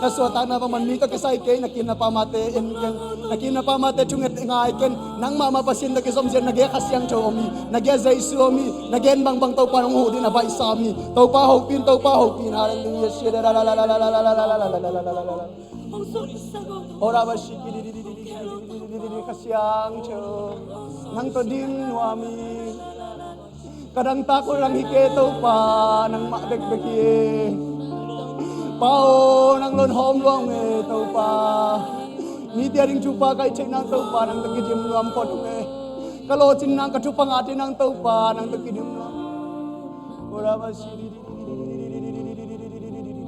Na suahtakna bang man mi tawh kisai kei, na kim na pamate en ken. Na kim na pamate thunget ngai ken. Nangmah mah Pasian tawh kizom zian na gei Kha Siangtho om hi. Na gei Jesu om hi. Na gen bangbang Topa hong huh ding a baihsa om hi. Topa hopih in, Topa hopih in. Halleluiah. Ora ba shi ki di di di di di di di di di di di Kha Siangtho. Nang tawh ding nuam hi. Ka dangtak uh dang hi kei Topa, nangmah bekbek hi. Pa aw, nang lon hawm luang e Topa. Mite a ding thupha ka hih theihna Topa, nang tawh kidim nuam phot ung e. Ka lawhcinna, ka thupha ngahte nang Topa, nang tawh kidim nuam. Ora ba si di di di di di di di di di di di di di di di di.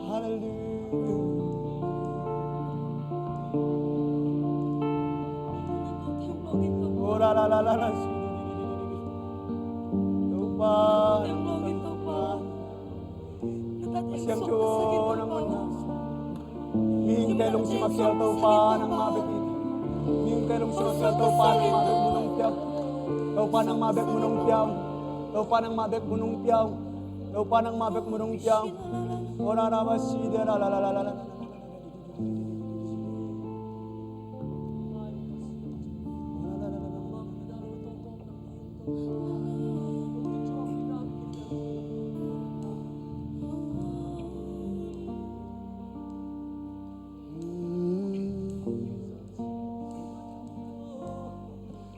Hallelujah. Oh, la, la, la, la, la. Topa, Topa. Siangtho nangmah. Mihingte lungsim a khial Topa nangmah bek hi. Mihingte lungsim a khial Topa nangmah bek mun hong pia. Topa nangmah bek mun hong pia. Topa nangmah bek mun hong pia. Topa nangmah bek mun hong pia. Oh, la, la, ba, si, de, la, la, la.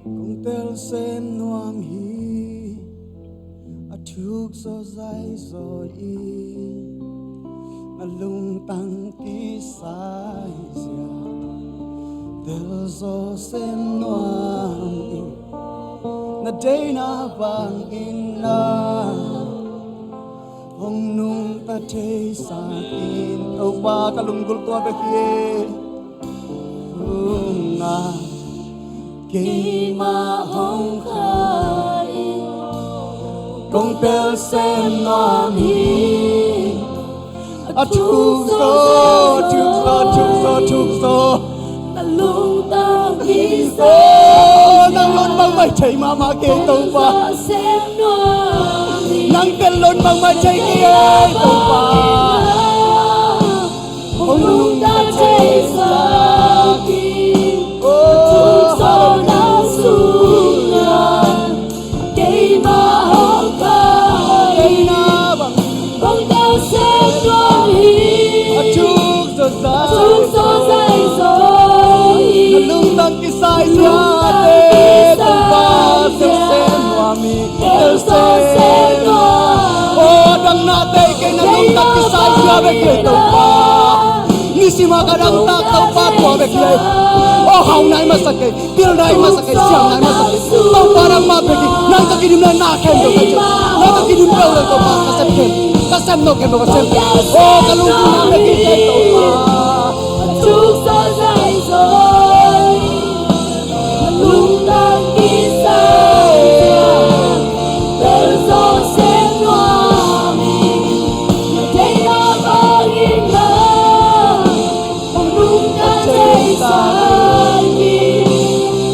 Kong tel sem nuam hi, a thuk zaw zai zaw in, na lungtang kisai zia tel zaw sem nuam in, na deina bangin na hong nungta thei sa in. Topa, ka lunggulh tua bek hi. Hong a keimah hong kha in, kong tel sem nuam hi. A thuk zaw, thuk zaw, thuk zaw, thuk zaw. Na lungtang kisai. Oh, nang lon bang mai thei mahmah kei Topa. Nang tel lon bang mai thei kei Topa. Hong lungtang thei sa in. Oh, thuk zaw na sung a keimah hong kha in, hong tel sem nuam hi. A thuk zaw zai zaw hi. Na lungtang kisai ziate Topa, tel sem nuam hi. Tel sem nuam. Oh, dang nate kei, na lungtang kisai zia bek hi Topa. Nisim a ka dangtak Topa tua bek hi. Oh, hau nai masa kei. Pilna i masa kei, siamna i masa kei. Topa nangmah bek hi. Nang ka kidim le na khempeuh ka sem. Nang ka kidim peuh le Topa ka sem kei. Ka sem no khempeuh ka sem. Oh, ka lungsim nang bek hi Topa. Thuk zaw zai zaw. Lungtang kisai zia. Tel zaw sem nuam hi. Na deina bangin na hong nungta thei sa in,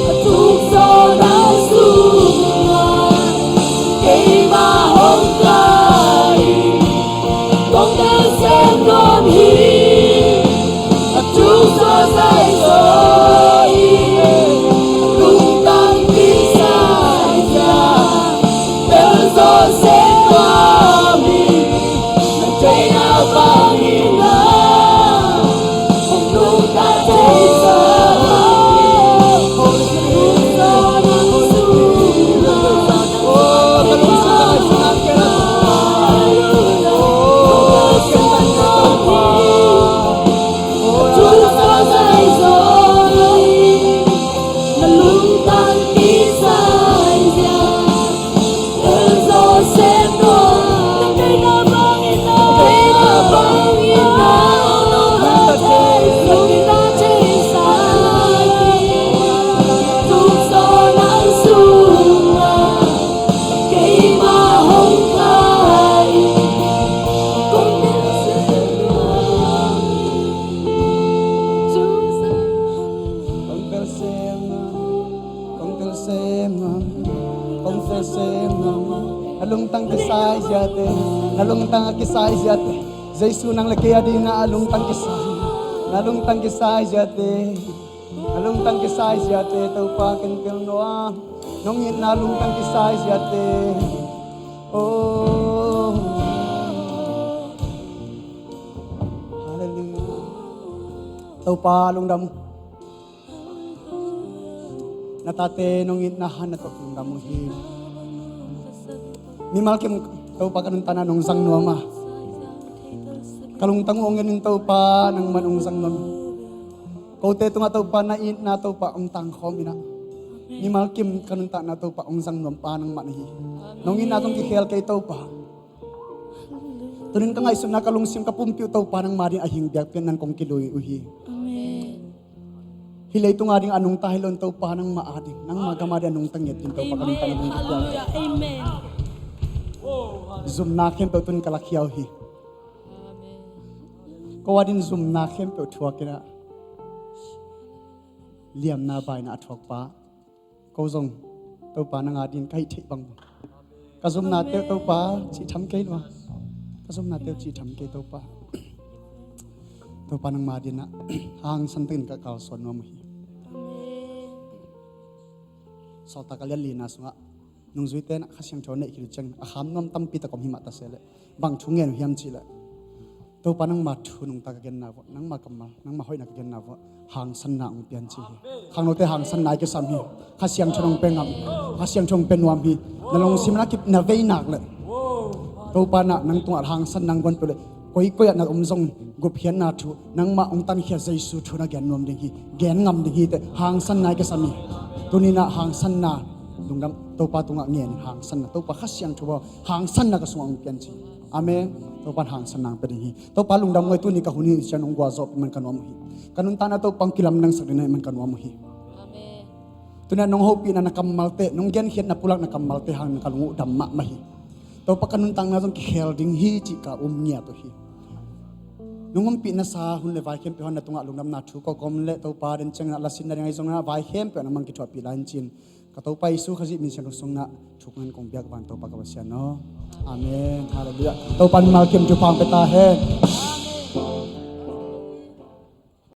a thuk zaw na sung a keimah hong kha in, kong tel sem nuam hi. A thuk zaw zai zaw hi. Lungtang kisai zia tel zaw sem nuam hi. Na deina bangin na hong nungta thei sa. Thuk zaw zai zaw hi. Na lungtang kisai zia. Kong tel sem nuam, kong tel sem nuam, kong tel sem nuam. Na lungtang kisai ziate, na lungtang a kisai ziate. Jesu nang le kei a dingin a lungtang kisai, na lungtang kisai ziate, na lungtang kisai ziate Topa ken tel nuam. Nong itna lungtang kisai ziate. Oh. Hallelujah. Topa lungdam uh. Na tate nong itna han na tawh lungdam uh hi. Mimal kim Topa ka nuntakna nong zang nuam a, ka lungtang uh hong en in Topa nangman hong zang nuam. Kote tungah Topa na itna Topa hong tangkhawm in a, mimal kim ka nuntakna Topa hong zang nuam pa nangmah na hi. Nong itna tawh kikhel kei Topa. Tunin ka ngaihsutna ka lungsim ka pumpi uh Topa nangma ding a hing biakpiak nan kong kilui uh hi. Amen. Hih leitung a ding a nungta hi lo in Topa nangma a ding, nangma gam a ding a nungta ngiat ding Topa ka nungta na ding ka piak. Hallelujah. Amen. Zumna khempeuh tunin ka lakhia uh hi. Amen. Ko a ding zumna khempeuh thuak in a, liamna baina a thuak pa. Ko zong Topa nang a ding ka hih theih bang ka zumnate uh Topa cih tham kei lua. Ka zumnate uh cih tham kei Topa. Topa nangma ding a hangsan takin ka kalsuan nuam uh hi. Sawltak a lian lina sungah Nungzuite na Kha Siangtho neih khit uh ciang a kham nuam tampi tak om hi mah ta se leh, bang thu ngen uh hiam cih leh, Topa, nangma thu nungta ka genna vua, nangma kammal, nangma hoihna ka genna vua, hangsanna hong pia in ci hi. Khangnote hangsanna i kisam hi. Kha Siangtho hong pia ngam, Kha Siangtho hong pia nuam hi. Na lungsim na kip na vei nak leh, Topa na nang tungah hangsanna hong guan peuh leh, koikoi ah na om zong gupkhiatna thu, nangmah hong tankhia Jesu thu na gen nuam ding hi. Gen ngam ding hi teh, hangsanna i kisam hi. Tuni na hangsanna, lungdam, Topa tungah ngen hangsanna, Topa Kha Siangtho hangsanna ka sungah hong pia in ci. Amen. Topa in hangsanna hong pia ding hi. Topa lungdam ngei, tuni ka hun hi ciang hong gualzawhpih man ka nuam uh hi. Ka nuntakna Topa hong kilamdangsak ding na hih man ka nuam uh hi. Amen. Tuni nong hopihna na kammalte, nong genkhiatna pulakna kammalte hang ka lung uh dam mahmah hi. Topa ka nuntakna zong kikhel ding hi cih ka um ngiat uh hi. Nong ompih na sa hun le vai khempeuh hang na tungah lungdamna thu kawk om leh Topa den ciang na lasinna ding ahi zong na vai khempeuh na mang kithuahpih lai in ci-in ka Topa Jesu Khazih min siang sung na thuk ngan kong biak van Topa ka Pasian aw. Amen. Halleluiah. Topa in malkim thupha hong pia ta hen.